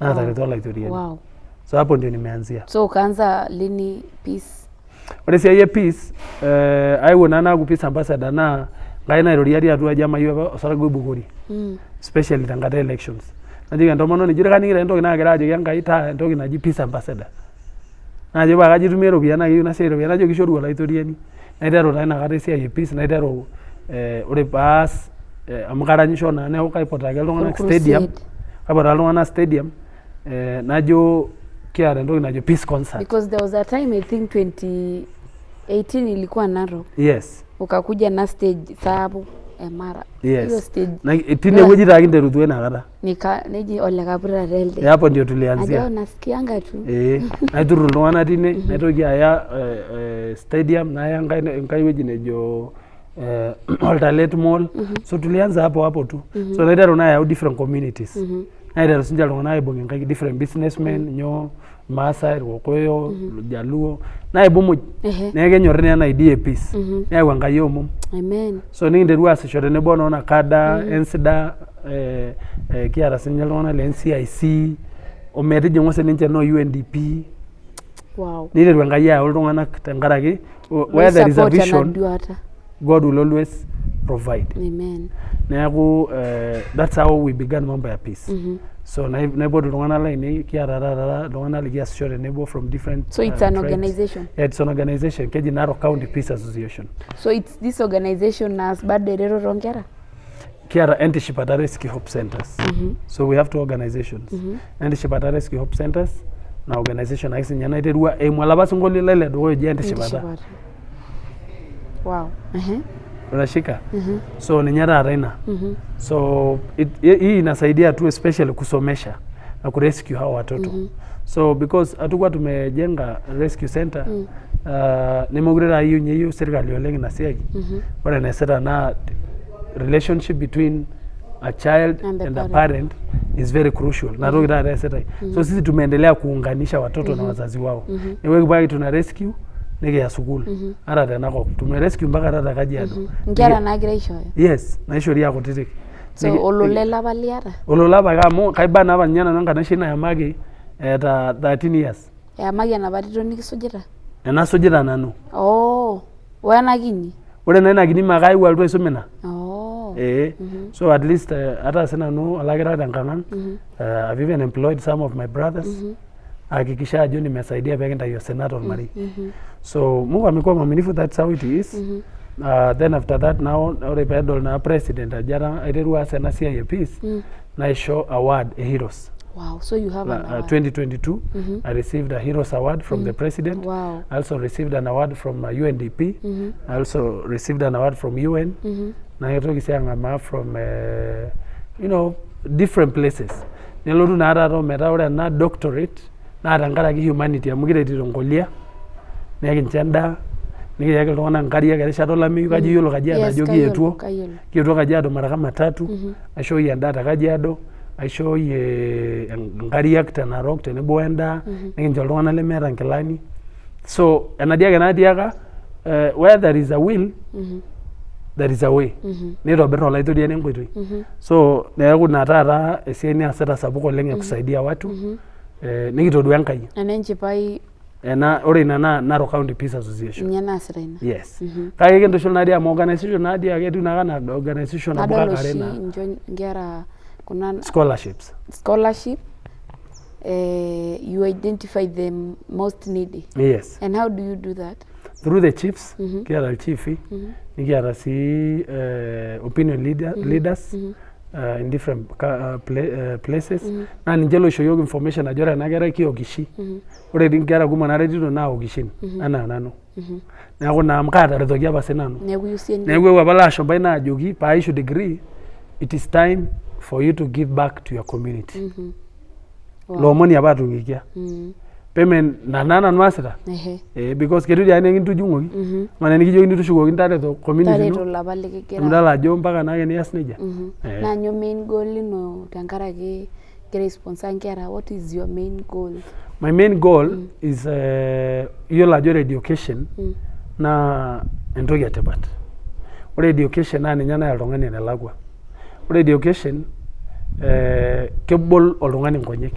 Naatareto Olaitoriani. Wow. So hapo ndio nimeanzia. So ukaanza lini peace? Ore esiai e peace aewuo naa naaku peace ambassador naa Nkai nairorie atii atua aji amayieu apa osarge oibukori. Especially tenkata e elections. Najoki entomononi ijo kaning'ito ake entoki naagira ajoki Enkai taa entoki naji peace ambassador. Najo paa kaji itumie iropiyiani naa keyieu ina siai iropiyiani najoki kishoru Olaitoriani. Naiteru taa inakata esiai e peace naiteru ore paas amu karanyisho naa neeku kaipot ake iltung'anak stadium kaipot ake iltung'anak stadium najo kiata entoki najo peace concert. Because there was a time I think 2018 ilikuwa Narok. Yes. Ukakuja na stage sapuk e Mara. Yes. Hiyo stage. Na tine wueji taa kinterutua inakata. Nika neji Ole Kapura telde. Hapo ndio tulianzia. Ajo nasikianga tu. Eh, naiturrur iltung'anak tine naitoki aya stadium naya enkae wueji nejo Oltalet Mall. So tulianza hapo hapo tu. So naiteru naa ayau different communities. Naiteru sinche iltung'anak aibung inkaik different businessmen nyoo Irmaasai, Irkokoyo, Iljaluo naibung muj. Neeku kenyorri naa ena idea e peace. Neyau Enkai omom. Amen. So nikinterua aasisho tenebo noo NACADA, NSIDA, kiata sininye iltung'anak le NCIC ometijing'u sininche noo UNDP. Wow. Niteru Enkai ayau iltung'anak tenkaraki where there is a Loisupport ena vision duata. God will always provide. Amen. Neeku that's how we began mambo ya peace. So naipotu iltung'anak lainei kiata taata iltung'anak likiasisho tenebo from different So it's an tribes. organization. Yeah, it's an organization keji Narok County Peace Association. So it's this organization naas bado eretoto oonkera? Kiata Entishipata Rescue Hope Centers. So we have two organizations. Entishipata Rescue Hope Centers na organization ake sinye naiterua eimu olapa sinkolio lai ledukuya oji Entishipata. Entishipata. Wow. Ehe. Unashika? So ninye taata ina. So hii inasaidia tu especially kusomesha na kurescue hawa watoto. So because hatukuwa tumejenga rescue center nemekure taa iyieu ninye iyieu serkali oleng ina siai. Ore eneesita naa relationship between a child And the and a parent. parent is very crucial. Na toki taata eesitae. So sisi tumeendelea kuunganisha watoto na wazazi wao. Neeku ekipuo tuna rescue nikiya sukuul ata tenakop tumerescue mpaka taata Kajiado. Nkera naagira aishooyo. Yes, naishori aa kutitik. So olola ele apa liata? Olola apa ake amu kaiba naa apa ninye nanu enkanashe nayamaki eeta 13 years. Eyamaki enapa tito nikisujita? Enasujita nanu. Oh, wena kinyi? Ore naa ina kinyi maa kayewuo alotu aisum ina. Oh. Oh. Eh, so at least ataa sinanu olakira tenkang ang. I've even employed some of my brothers. Hakikisha ajo nimesaidia pekintayu osina tolmarei. So Mungu amekuwa mwaminifu, that's how it is. Then after that now ore peedol naa president ajo aiterua aas ena siai e peace, naisho award e Heroes. Wow. So you have an award. 2022 I received a Heroes Award from the president. I also received an award from UNDP. I also received an award from UN. Naitoki sii ang'amaa from different places. Nelotu naa taata ometaa ore ena doctorate naa tenkaraki humanity amu kiretito nkolia, nekincho endaa, nikiyaki iltung'anak inkariak erishata olameyu. Kajo iyiolo Kajiado ajo kietuo. Kayiolo. Kietuo Kajiado mara kama tatu, aishooyie endaa te Kajiado, aishooyie inkariak te Narok tenebo wendaa, nikincho iltung'anak lemeeta nkilani. So enadiake natiaka, where there is a will, there is a way. Nitobir Olaitoriani enkoitoi. So neeku ina taata esiai niasita sapuk oleng ya kusaidia watu, nikitodua Enkai. Ena enchipai. Ena ore ina naa Narok County Peace Association. Ninye naasita ina. Yes. Kake kintushul naadii amu organization naadii ake etiu naake anaa organization nabo Adol kake are oshi naa. Incho nkera kuna Scholarships. Scholarship, you identify the most needy. Yes. And how do you do that? Through the chiefs, kiata ilchifi, nikiata sii opinion leaders in different places naa ninche loisho yiok information ajo ore ena kerai kiokishi. Ore dii inkera kumok naretito naa okishin anaa nanu. Neeku naa amu kaataretoki apa sinanu. Neeku iyieu sii Neeku eewuo apa laashumpai naajoki paaishu degree, it is time for you to give back to your community. Loomoni apa atung'ikia. Payment na naa nanu aasita. Eh, because ketiu dii ake nekintujung'oki, amaa tenekijokini tushukoki tareto community Tareto ino, lapa likigira. Nidol ajo mpaka naake nias nejia. Eh. Naa nyoo main goal ino tenkaraki igira aisponsor nkera? What is your main goal? My main goal is iyiolo ajo ore education naa entoki etipat. Ore education naa ninye naya oltung'ani enelakua. Ore education kebol oltung'ani nkonyek.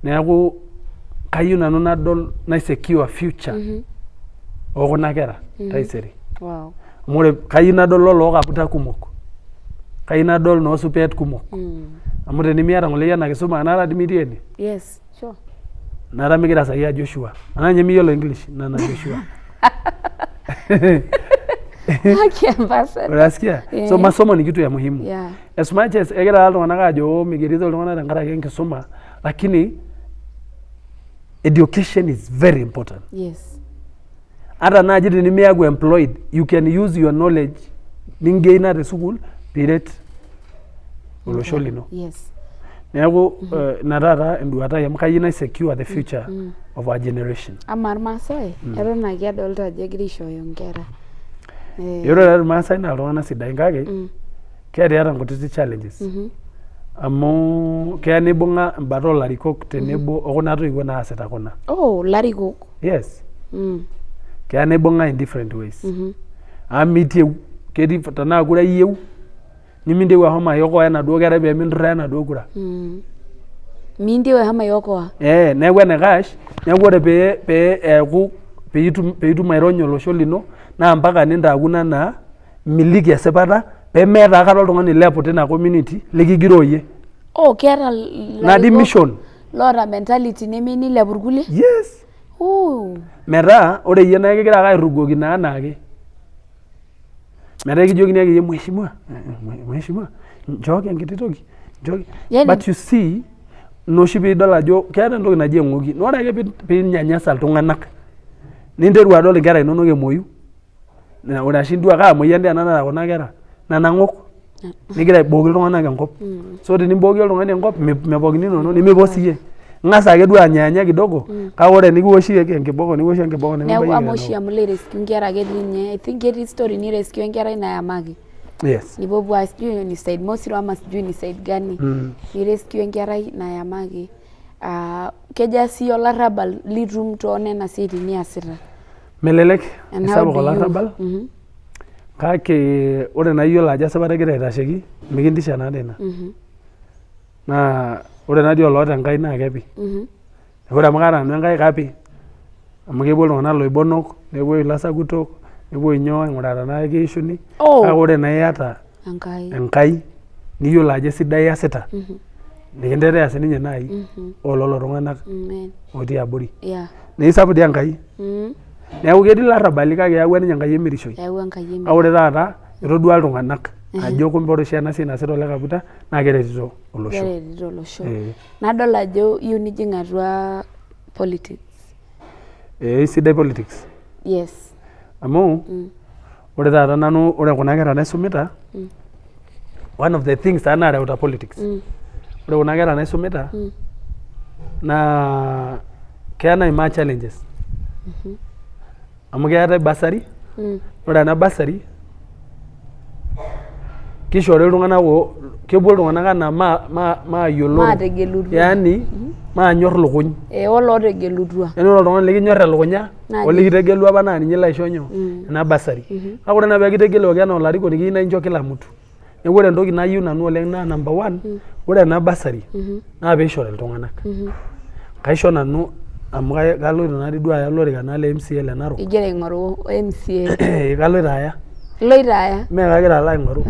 Neeku kayieu nanu nadol nai secure future okuna kera taisere. Amu ore kayieu nadol lolookaputa kumok. Kayieu nadol noo supeet kumok. Amu tenimiata ng'ole iyie ena kisuma anaata dii mitii ene. Yes, sure. Naata migira sahi ajo sure. Anaa ninye miyiolo English ina najo sure. Haki ambassador. Unasikia? So masomo ni kitu ya muhimu. As much as egira iltung'anak aajo oh migerito iltung'anak tenkaraki enkisuma, lakini education is very important. Ata naaji tenimiaku employed, you can use your knowledge ningeina te sukuul piiret olosho lino. Neeku ina taata enduata ai amu kayieu nai secure the future of our generation. Amaa irmaasai eton ake adolta ajo egira aishooyo nkera. Ore taa irmaasai naa iltung'anak sidain kake keeta nkutiti challenges amu keya nibung'a embata olarikok tenebo okuna toiwuo naasita kuna. Oh, ilarikok. Yes. Keya nibung'a in different ways. Amu mitieu ketii tenaa kura iyieu nimintieu ashomo aiokoa enaduo kerai pee minturraa enaduo kura. Mintieu ashomo aiokoa. Eh, neeku enaikash neeku ore pee eeku piitum aironya olosho lino naa mpaka nintaakuna anaa miliki esipata pemeeta aikata oltung'ani oilepu tina community likigiroo iyie. Oh, keeta Natii mission. Loota mentality nemeyieu nilepu irkulie? Yes. Ooh. Metaa ore iyie naa ekigira ake airugoki naa anaake. Metaa ekijokini ake iyie mheshimiwa, mheshimiwa nchooki enkiti toki, nchooki. Yani, But you see ina oshi piidol ajo keeta entoki naji eng'oki. Naa ore ake piinyanyasa iltung'anak ninteru adol inkera inonok emuoyu, ore ashu indua kaa moyian dii ena naata kuna kera nanang'ok nigira aibooki iltung'anak enkop. So tenimbooki oltung'ani enkop mepok ininono nemipos iyie. Ing'as ake duo anyaanya kidogo kake ore enikiwoshi enkiboko nikiwoshi enkiboko Neeku nimibayieki amu oshi tenakop. amu ilo airescue nkera ketii ninye I think ketii story nirescue enkerai nayamaki. Yes. Nipuopuo sijui ni side Mosiro ama sijui ni side gani. Nirescue enkerai nayamaki. Ah, keja sii olarrabal litum too nena siaitin niasita? Melelek, And how isapuk do you olarrabal kake ore naa iyiolo ajo esipata igira aitasheki mikintisha naadii ina. Naa ore naadii oloota Enkai naa kepi. Ore amu kaata nanu Enkai kapi amu kepuo iltung'anak iloibonok, nepuo ilasakutok, nepuo inyoo aing'uraa tenaa ekiishuni Oh. Kake ore naa iyata Enkai. Enkai niyiolo ajo esidai iasita nikintetea sininye naaji ololo tung'anak Amen. otii abori. Yeah. Naa isapuk dii Enkai. Neeku ketii ilarrabali kake eyawua ninye Enkai emirishoi. Eyawua Enkai Kake emirishoi. ore taata etodua iltung'anak ajo kumbe ore oshi ena siai naasita ole Kaputa naa keretito olosho. Keretito olosho. Eh. Nadol ajo iyieu nijing atua politics. Ee isidai politics. Yes. Amu ore taata nanu ore kuna kera naisumita one of the things taa naareuta politics. Ore kuna kera naisumita naa keya naimaa challenges. Amu keetae bursary, ore ena bursary kishori iltung'anak kepuo iltung'anak anaa maayioloro. Maategelutua. Yaani maanyor ilukuny. Eh, olootegelutua. Yaani ore oltung'ani likinyor elukunya Naa olikitegelua apa naa ninye ilo aisho nyoo ena bursary. Kake ore naa pee kitegeluaki anaa olarikoni keyieu naa incho kila mtu. Neeku ore entoki nayieu nanu oleng naa number one ore ena bursary naa piishori iltung'anak. Kaisho nanu amu kaloito naatoi duo aya olorika naa le MCA le Narok. Igira aing'oru MCA. Kaloito aya. Iloito aya. Mee kagira alo aing'oru.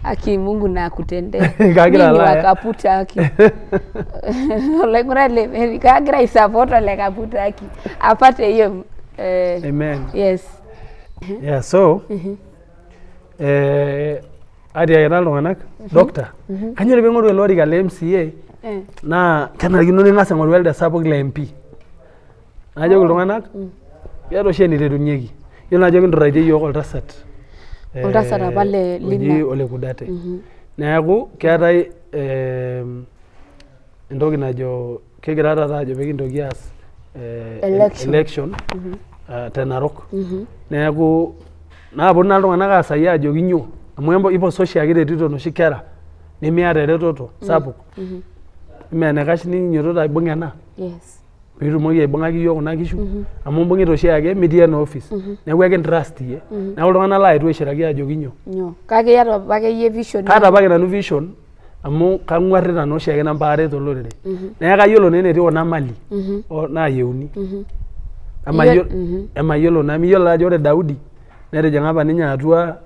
Aki Mungu na akutendee. Kagira Mimi alo wa aya. Kaputa aki. Olaing'urani le Mary, kagira aisupport ole Kaputa aki apate hiyo eh, Amen. yes. Yeah, so eh, atiakita iltung'anak doctor, kanyoo doi piing'oru ele orika le MCA Eh. naa kenarikino ning'as aing'oru elde sapuk le MP. Najoki iltung'anak keeta oshi eniterunyieki. Yiolo ajo kinturraitie iyiook oltasat Oltasat apa le oji lina. Ole Kudate. Neeku keetae entoki najo kigira taata ajo pekintoki aas Election. election te Narok. Neeku naaponu naa iltung'anak aasai ajo kinyoo amu iposa oshiake iretito inoshi kera nemiata eretoto sapuk. Eme enaikash ninyiototo aibung ena Yes. piitumoki aibung'aki iyiook kuna kishu amu imbung'ita oshiake mitii ena office neeku ekintrust iyie. Neeku iltung'anak laetuo aishiraki ajoki nyoo. Nyoo. Kake iyata apake iyie vision. Kaata apake nanu vision amu kang'uarrita naa oshiake nanu paaret olorere. Neeku kayiolo naa enetii kuna mali naayieuni. Emayiolo naa miyiolo ajo ore Daudi netijing'a apa ninye atua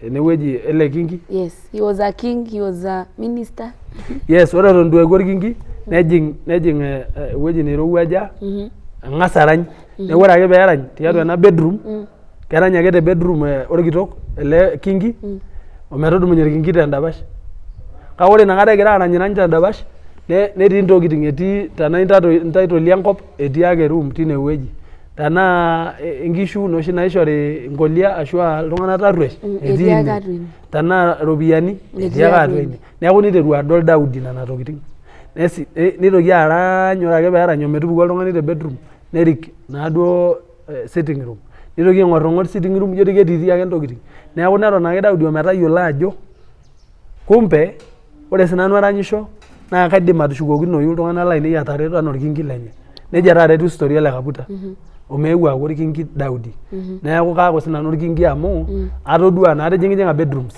enewueji ele kingi. Yes, he was a king, he was a minister. Yes, ore eton itu eeku orkingi nejing nejing ewueji nairowuaja ang'as arany. Neeku ore ake peerany tiatua ena bedroom, kerany ake te bedroom orkitok ele kingi ometudumunye orkingi tendapash. Kake ore inakata egira aranyirany tendapash netii intokitin etii tenaa intaitoli enkop etii ake room tinewueji. Tenaa inkishu inoshi naishori nkolia ashu aa iltung'anak tarruesh etii Etii ake ine. atua ine. Tenaa iropiyiani etii ake atua ine. Neeku niteru adol Daudi nena tokitin. Nitoki arany ore ake peerany ometupuku oltung'ani te bedroom nerik naaduo sitting room. Nitoki aing'orring'or sitting room ijo doi ketiitii ake intokitin. Neeku neton ake Daudi ometayiolo ajo kumbe ore sinanu aranyisho naa kaidim atushukokinoyu iltung'anak lainei atareto anaa orkingi lenye. Nejia taata etiu story ele Kaputa omeeu aaku orkingi Daudi. Neeku kaaku sinanu orkingi amu atodua naa atijing'ijing'a bedrooms.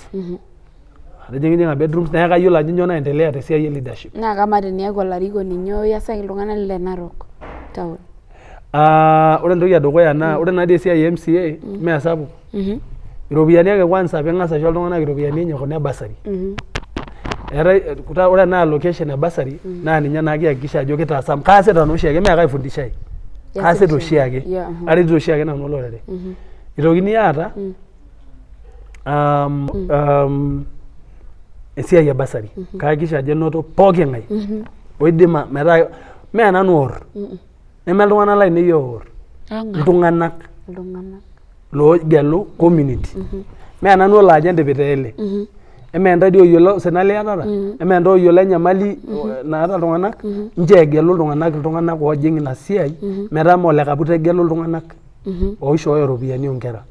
Atijing'ijing'a bedrooms neeku kayiolo ajo nyoo naendelea te siai e leadership. Naa kamaa teniaku olarikoni nyoo iasaki iltung'anak le Narok town? Ah, ore entoki edukuya naa ore naadii esiai e MCA mee sapuk. Iropiyiani ake kwanza ping'as aisho iltung'anak iropiyiani enye kuna e bursary. Eetae ore ena allocation e bursary naa ninye naa kihakikisha ajo kitaasa amu kaasita naa oshiake mee kaifundishai. Kaasita oshiake. Aretito oshiake nanu olorere. Itokini aata esiai e bursary. Kahakikisha ajo enoto pooki ng'ae oidima metaa mee nanu oor neme iltung'anak lainei oor iltung'anak Iltung'anak. loogelu community. Mee nanu olo ajo entipita ele. Emee ntae dii oyiolo osina liatata, emee ntae oyiolo enyamali naata iltung'anak, nchoo egelu iltung'anak iltung'anak oojing ina siai metaa mee ole Kaputa egelu iltung'anak oishooyo iropiyiani oonkera.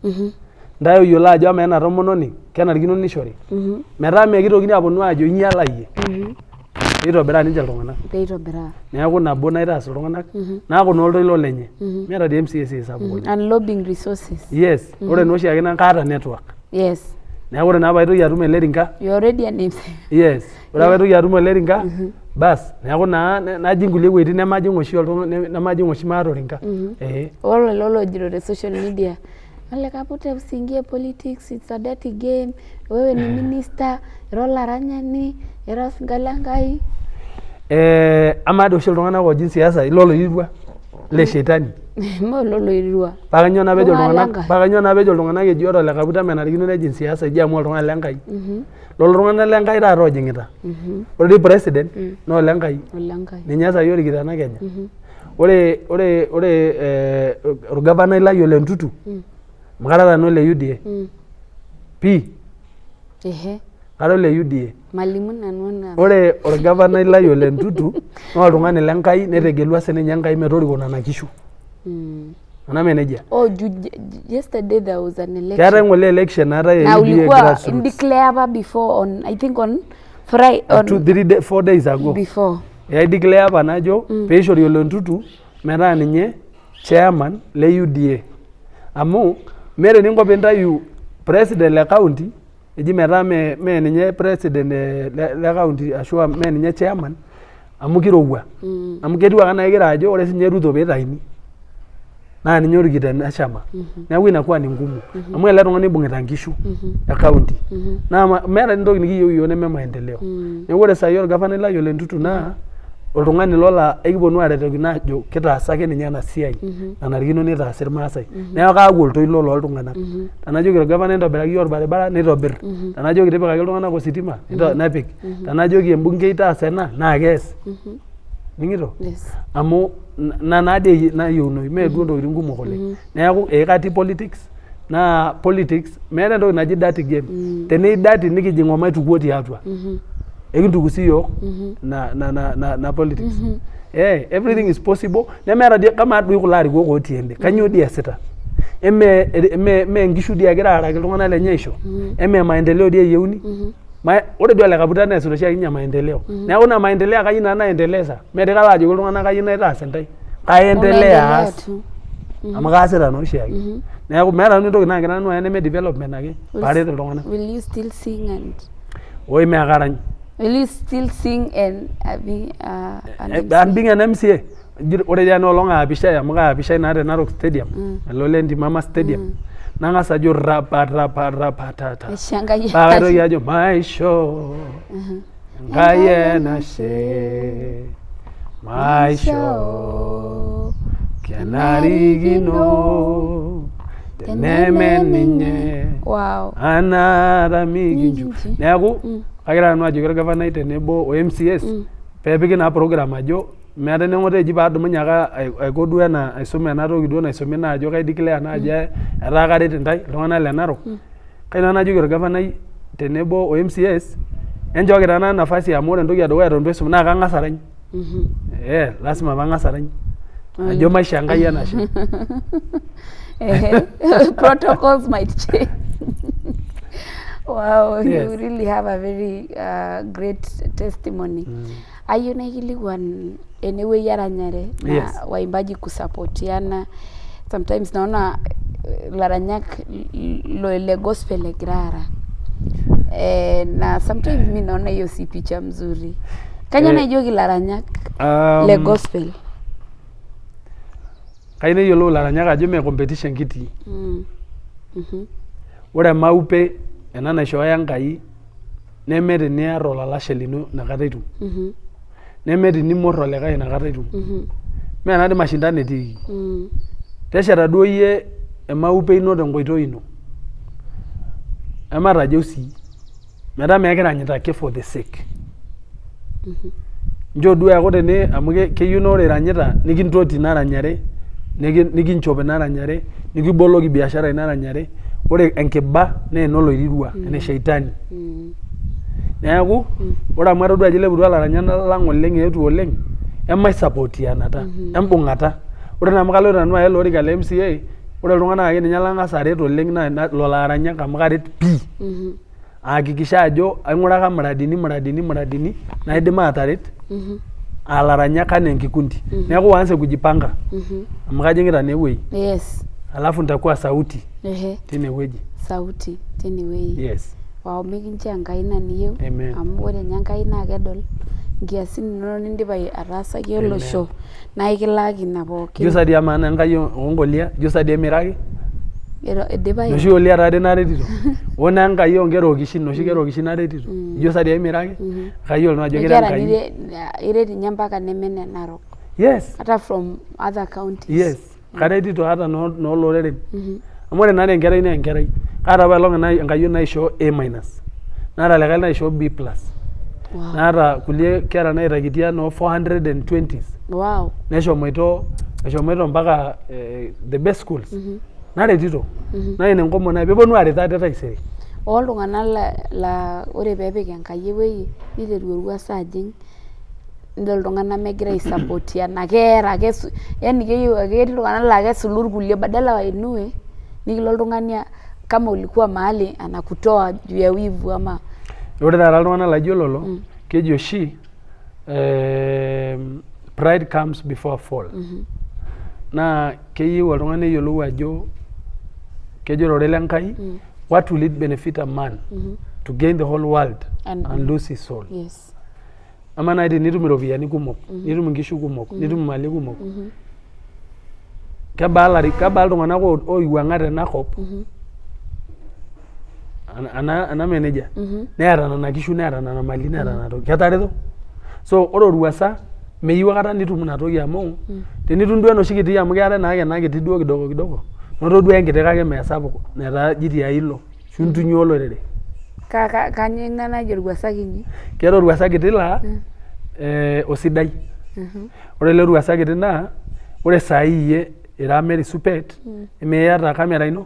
Ntae oyiolo ajo amaa ena tomononi kenarikino nishori metaa mee kitokini aponu aajo inyialayie. Peitobiraa ninche iltung'anak. Peitobiraa. Neeku nabo naitaas iltung'anak naaku naa oltoilo lenye. Meeta dii MCA esiai sapuk oleng. And lobbying resources. Yes, ore naa oshiake naa kaata network. Yes. Neeku ore naa paitoki atum ele rinka. You are already an MC. Yes, ore paitoki atum ele rinka bas neeku naa najing kulie wuejitin nemajing oshi oltung'ani nemajing oshi maata orinka. Ee. Ore lelo loojito te social media Ole Kaputa usiingie politics, it's a dirty game. Wewe ni minister, ira olaranyani, ira osinka le Nkai. Eh, amaa dii oshi iltung'anak oojing siasa ilo oloirua le shetani. Mee ololoirua. Paa kainyoo naa peejo Oltung'ani iltung'anak, lenkai. paa kainyoo naa peejo iltung'anak eji ore Ole Kaputa menarikino nejing siasa eji amu oltung'ani le Nkai. Lolo tung'anak le Nkai taata oojing'ita. Ore dii president naa ole Nkai. Ole Nkai. Ninye saai orikito ena Kenya. Ore ore ore eh, orgavanai lai Ole Ntutu amu kara nanu ole UDA pii Ehe. kara ole UDA. Malimu nanu ena. Ore orgavanai lai Ole Ntutu naa oltung'ani le Nkai netegelua sininye Enkai metoriko nena kishu. Enaa mee nejia? Oh, yesterday there was an election. Keetae ng'ole election naatae e Na UDA ulikuwa grassroots. declare apa before on I think on Friday on 2, 3 day, 4 days ago. before. Ai declare apa najo peishori Ole Ntutu metaa ninye chairman le UDA. Amu meeta eninko pintayu president le county eji metaa mee mee ninye president le, le county ashua mee ninye chairman amu kirowua. Amu ketiu ake enaa kegira ajo ore sinye Ruto peitayuni naa ninye orikito ena shama. Neeku inakuwa ni ngumu. Amu ele tung'ani oibung'ita nkishu e county. Naa meeta entoki nikiyieu iyiok neme maendeleo. Neeku ore saai orgavanai lai Ole Ntutu naa oltung'ani ilo laa ekiponu aaretokino aajo kitaasa ake ninye ena siai nanarikino nitaasi irmaasai. Neeku kaaku oltoilo loltung'anak. Tenajoki orgavanai ntobiraki iyiok orbaribara nitobir. Tenajoki tipikaki iltung'anak ositima nepik. Tenajoki embungei taasa ena naa kees. Ining'ito? Yes. Amu ina naadii nayieunoyu mee duo ntokitin kumok oleng. Neeku ee katii politics naa politics meeta entoki naji dirty game. Tenaa dirty nikijing omaitukuo tiatua. Ekintuku siyiok ina ina politics. Eh everything is possible nemeeta dii kamaa doi kulo arikok otii ende kainyoo dii eesita? Emee mee nkishu dii egira aaraki iltung'anak lenye aisho? Emee maendeleo dii eyieuni? Ore dii Ole Kaputa neesita oshiake ninye maendeleo. Neeku ina maendeleo ake ayieu nanu naendeleza. Mee dii kalo ajoki iltung'anak kayieu naitaas intae. Kaendelea aas amu kaasita naa oshiake. Neeku meeta nanu entoki naagira nanu aya neme development ake paaret iltung'anak. Will you still sing and Oi mee karany. Will you still sing and be an MC? And being an MCA ore dii ena olong aapishai amu kaapishai naa te Narok Stadium ele ole Ntimama Stadium nang'as ajo raparapatata Aisho Enkai paa kaitoki ajo maisho Enkai enashe maisho kenarikino teneme ninye Wow. anaata mikinchu Mikinchu. neeku kagira nanu ajoki orgavanai tenebo o MCAs peepiki naa program ajo meeta eneng'ota eji paadumunye ake aiko duo ena aisum ena toki duo naisumi naa ajo kai declare naa ajo etaa karet intae iltung'anak le Narok. Kai nanu najoki orgavanai tenebo o MCAs enchooki taa nanu nafasi amu ore entoki edukuya eton eitu aisum naa kang'as arany. Eh lazima pang'as arany ajo maishoo Enkai enashe. Ehe. Protocols might change. Wow, you Yes. really have a very great testimony. Ayieu naikilikuan enewueji eranyare na Yes. waimbaji kusapotiana. Sometimes naona ilaranyak le gospel egira aara. Eh, na sometimes mi naona hiyo si picha mzuri. Kainyoo Eh, naijoki ilaranyak le gospel? Kayieu neyiolou ilaranyak ajo mee competition kitii. Ore emaupe ena naishooyo Enkai neme teniar olalashe lino inakata itum. Neme tenimor olikae inakata itum. Mee taadii mashindano etiiki. Tesheta duo iyie emaupe ino tenkoitoi ino. Ematajeu sii metaa mekiranyita ake for the sake. Nchoo duo eeku tene amu keyieu naa ore iranyita nikintoti ina ranyare, nikinchop ina ranyare, nikiboloki biashara ina ranyare. Ore enkiba naa enoloirirua, ene sheitani. Neeku ore amu atodua ajo ileputua ilaranyak lang oleng eetuo oleng, emaisapotianata, embung'ata. Ore naa amu kaloito nanu aya ele orika le MCA, ore iltung'anak ake ninye lang'as aret oleng naa lelo aranyak amu karet pii. Ahakikisha ajo aing'uraka muradini muradini muradini naidim aataret aa laranyak anaa enkikundi. Neeku waanze kujipanga amu kajing'ita naa ewuei. Yes. Alafu nitakuwa sauti Ehe. tine wueji. Sauti tine wueji. Yes. Wow, mikincho Enkai ina niyieu Amen. amu ore ninye Enkai naa kedol nkiasin inonok nindipa ataasaki olosho naa ekilaaki ina pookin. Ijo sa dii amaa naa Enkai oo nkolia, ijo sa dii emiraki? Idipa Noshi olia taadi naretito. O naa Enkai oonkera okishin, noshi kera okishin naretito. Ijo sa dii emira ake? Kayiolo naa ajo kira Nkera Enkai. Iret ninye mpaka neme ne Narok. Yes. Hata from other counties. Yes. Karetito ata noo loreren. Amu ore naa enkerai naa enkerai. Kaata apaelong enkayioni naishoo A minus. Naata likae naishoo B plus. Wow. Naata kulie kera naitakitia noo 420s. Wow. Neshomoito eshomoito mpaka the best schools. Naretito. Naa ina enkomono ai peeponu aaret ate taisere. Oltung'anak la ore peepik Enkai ewueji niteru orwuasa ajing nidol iltung'anak megira aisapotiana keera ake yani keyieu ake ketii iltung'anak laa kesulu irkulie badala wainue nikilo oltung'ani kama ulikuwa mahali anakutoa juu ya wivu ama Ore taata iltung'anak laijo lelo keji oshi pride comes before a fall. Naa keyieu oltung'ani neyiolou ajo kejo ororei le Nkai what will it benefit a man to gain the whole world and lose his soul. Amaa naaji tenitum iropiyiani kumok, nitum inkishu kumok, nitum imali kumok, kebaa ilari kebaa iltung'anak oiwuang'a tenakop ena mee nejia? Neeta nena kishu neeta nena mali neeta nena tokitin ketareto? So ore orwuasa meyieu aikata nitum ina toki amu tenitum duo enoshi kiti amu keetae naake ena kiti duo kidogo kidogo noto duo enkiti kake mee sapuk netaa ji tiai ilo ashu intunyuaa olorere. Kanyoo ina naji orwuasa kinyi? Keetae orwuasa kiti laa osidai. Ore ele rwuasa kiti naa ore saai iyie ira Mary Supet emiyata camera ino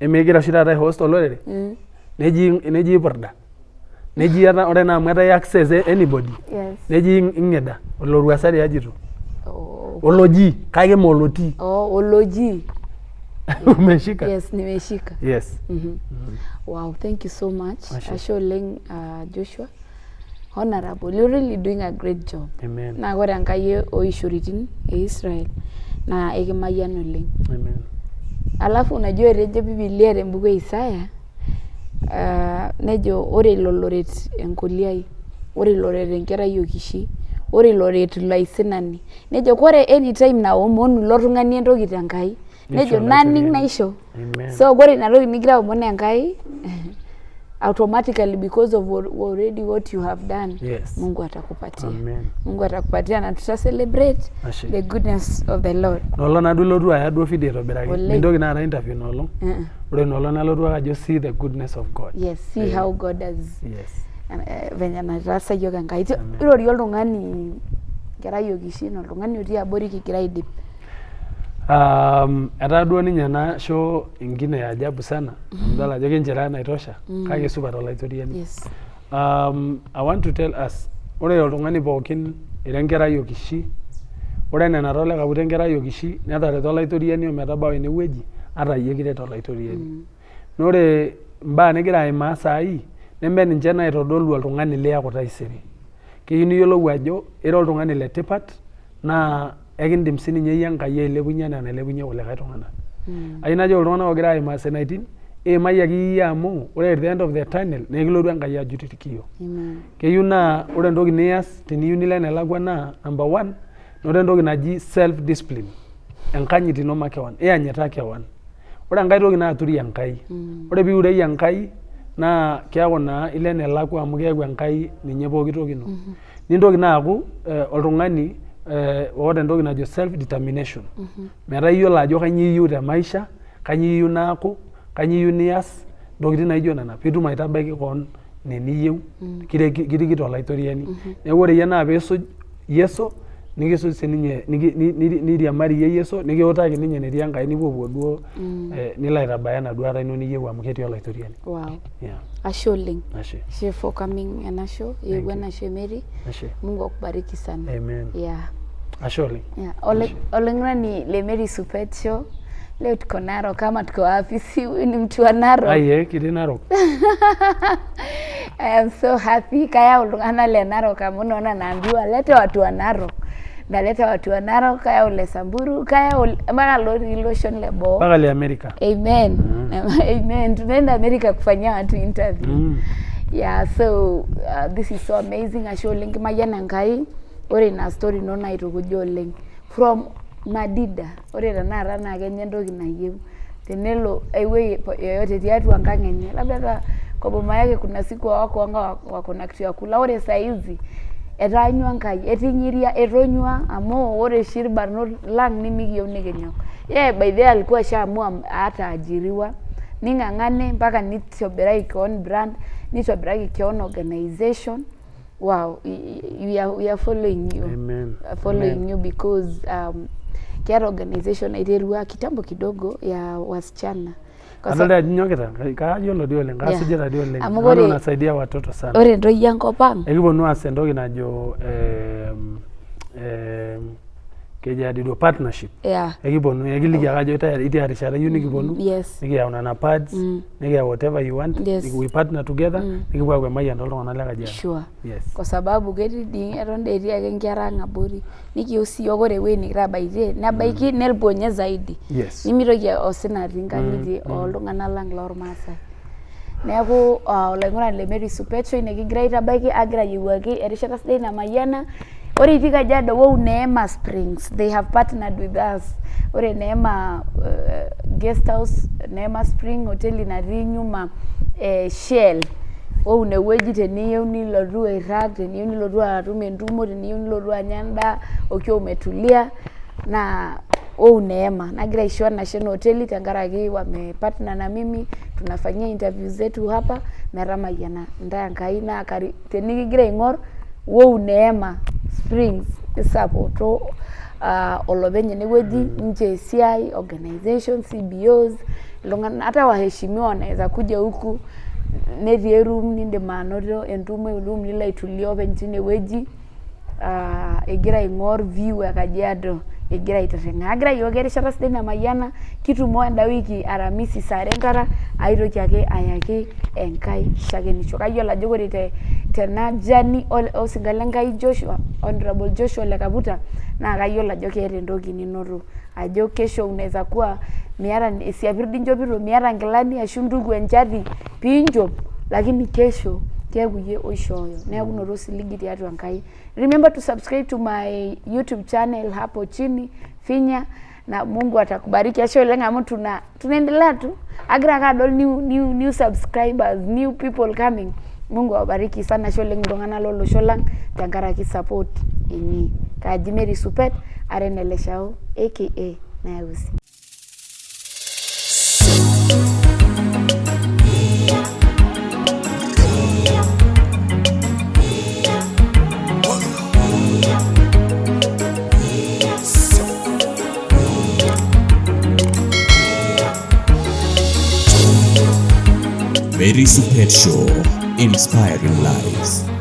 emigira oshi taata ai host olorere neji ipurda neji iyata ore naa amu etaa i access anybody neji ing'ida ilo rwuasa dii ajito oloji kake mee olotii. Oloji. Umeshika? Yes, nimeshika. Yes. Wow, thank you so much. Ashe. Ashe oleng Joshua. Honorable, you're really doing a great job. Amen. Naa ore Enkai oishoritin e Israel naa ekimayian oleng. Amen. Alafu unajua etejo Biblia tembuku e Isaya nejo ore ilo loret enkoliai, ore ilo loret enkerai okishi, ore ilo loret ilo aisinani, nejo kore anytime naomonu ilo tung'ani entoki tenkai nejo naning naisho. So ore ina toki nigira aomon Enkai automatically because of already what you have done Yes. Mungu atakupatia. Amen. Mungu atakupatia na tuta celebrate Ashe. the goodness of the Lord. Nolong naa duo ilotu aya duo video aitobiraki. Oleng. Mintoki naa aata interview ina olong. Uh-uh. Ore ina olong nalotu ake ajo see the goodness of God. Yes, see how God has Yes. Venye nataasa yiok Enkai. Amen. Irorie oltung'ani kerai okishin, oltung'ani otii abori kigira aidip. Etaa duo ninye ena show ingine ya ajabu sana amu idol ajo kinchira enaitosha kake supat olaitoriani. Yes. I want to tell us ore oltung'ani pookin ira enkerai okishi ore enaa enatala Kaputi enkerai okishi netareto olaitoriani ometabau enewueji ata iyie kiret olaitoriani. Naa ore imbaa nigira aimaa saai neme ninche naitodolu oltung'ani liaku taisere. Keyieu niyiolou ajo ira oltung'ani le tipat naa ekindim sininye iyie Enkai ailepunye enaa enailepunye kulikae tung'anak. Ayieu najoki iltung'anak oogira aimaa senaitin, iimai akeyie amu ore at the end of the tunnel naa ekilotu Enkai ajut irkiyo. Keyieu naa ore entoki nias teniyieu nilo enelakua naa number one, noto entoki naji self discipline, enkanyit ino makewon, iyanyita kewon. Ore enkae toki naa turia Enkai. Ore piureyie Enkai naa keeku naa ilo enelakua amu keeku Enkai ninye pooki toki ino. Nintoki naa aaku oltung'ani oota entoki najo self determination. Metaa iyiolo ajo kainyoo iyieu te maisha, kainyoo iyieu naaku, kainyoo iyieu nias, intokitin naijo nena piitum aitabaiki koon ine niyieu kirikito olaitoriani. Neeku ore iyie naa piisuj Yesu nikisuj sininye niriamari iyie Yesu nikiutaki ninye enetii Enkai nipuopuo duo nilo aitabaya ina duata ino niyieu amu ketii Olaitoriani. Wow. Yeah. Ashe oleng. Ashe. Ashe for coming ena show. Eewuo ena show e Mary. Ashe. Mungu akubariki sana. Amen. Yeah. Ashe oleng. Yeah. Olaing'urani le Mary Supet Show. Leo tuko Narok ama tuko wapi? Si huyu ni mtu wa Narok. Ai eh, kitii Narok. I am so happy. Kayau iltung'anak le Narok amu naona naambiwa lete watu wa Narok. Naleta watu wa Narok, kayau le Samburu, kayau mpaka lotii iloshon le boo. Mpaka le Amerika. Amen. Amen. Tunaenda Amerika kufanyia watu interview. Yeah, so this is so amazing. Ashe oleng kimayian Enkai. Ore ina story ino naitukuja oleng. From Madida. Ore tenakata naa kenya entoki nayieu. Tenelo aiwueji yoyote tiatua enkang enye, labda hata kwa boma yake kuna siku hawakuanga wako na kitu ya kula. Ore saa hizi etaanyua Enkai, etinyiria, etonyua amu ore oshi irbarnot lang nimikiyieu nikinyok. Yeye by the way alikuwa ashaamua ataajiriwa ning'ang'ane mpaka nitobiraki keon brand, nitobiraki keon organization. Wow, we are following you. Amen. Following Amen. You because keeta organization naiterua kitambo kidogo ya wasichana. Kwa Adolta ajo inyokita, kayiolo dii oleng, kasujita dii oleng. Amu Naona unasaidia watoto sana. Ore ntoyie enkop ang Ekiponu aas entoki najo keji dii duo partnership. Ekiponu ekiliki ake ajo itia rishata iyieu nikiponu, nikiyau nena pads, nikiyau whatever you want, we partner together, nikipuo aaku emayian toltung'anak le Kajiado. Sure. Yes. Kwa sababu ketii dii eton dii etii ake nkera ang abori, nikiyieu sii yiok ore ewueji nikitabaitie nebaiki nepuo ninye zaidi. Nimitoki osina atii nkang'itie oltung'anak lang lormaasai. Neeku olaing'urani le Mary Supecho ine kigira aitabaiki agira ayiewuaki erishata sidai namayiana. Ore itii Kajiado wou Neema Springs, they have partnered with us. Ore Neema guest house, Neema Spring hoteli natii nyuma Shell. Wou inewueji teniyieu nilotu airrag, teniyieu nilotu atum entumo, teniyieu nilotu anya endaa ukiwa umetulia naa wou Neema. Nagira aisho enashe ena hoteli tenkaraki wame partner na mimi tunafanyia interview zetu hapa metamayiana intae Enkai naa tenikigira aing'or wou Neema Springs isapoto olopeny enewueji nchoo esiai organization CBOs iltung'anak hata waheshimiwa wanaweza kuja huku netii eroom nindim anoto entumo eroom nilo aitulia openy tinewueji igira aing'or view e Kajiado igira aitirring'a. Agira ayiewuaki erishata sidai namayiana kitumo enda wiki aramisi saa are enkata aitoki ake ayaki enkae shakenisho. Kayiolo ajo ore tena journey osinka le Nkai Joshua, Honorable Joshua Ole Kaputa naa kayiolo ajo keeta entoki ninoto ajo kesho unaweza kuwa miata esiapir dii inchopito, miata nkilani ashu intuku enchati piinchop lakini kesho keeku iyie oishooyo. Neeku noto osiligi tiatua Enkai. Remember to subscribe to my YouTube channel hapo chini, finya na Mungu atakubariki. Ashe oleng amu tunaendelea tu. Agira ake adol new subscribers, new people coming. Mungu awabariki sana. Ashe oleng iltung'anak lolosho lang tenkaraki support inyi. Kaji Mary Supet, ara ene Leshao aka Nayausi. Mary Supet Show, inspiring lives.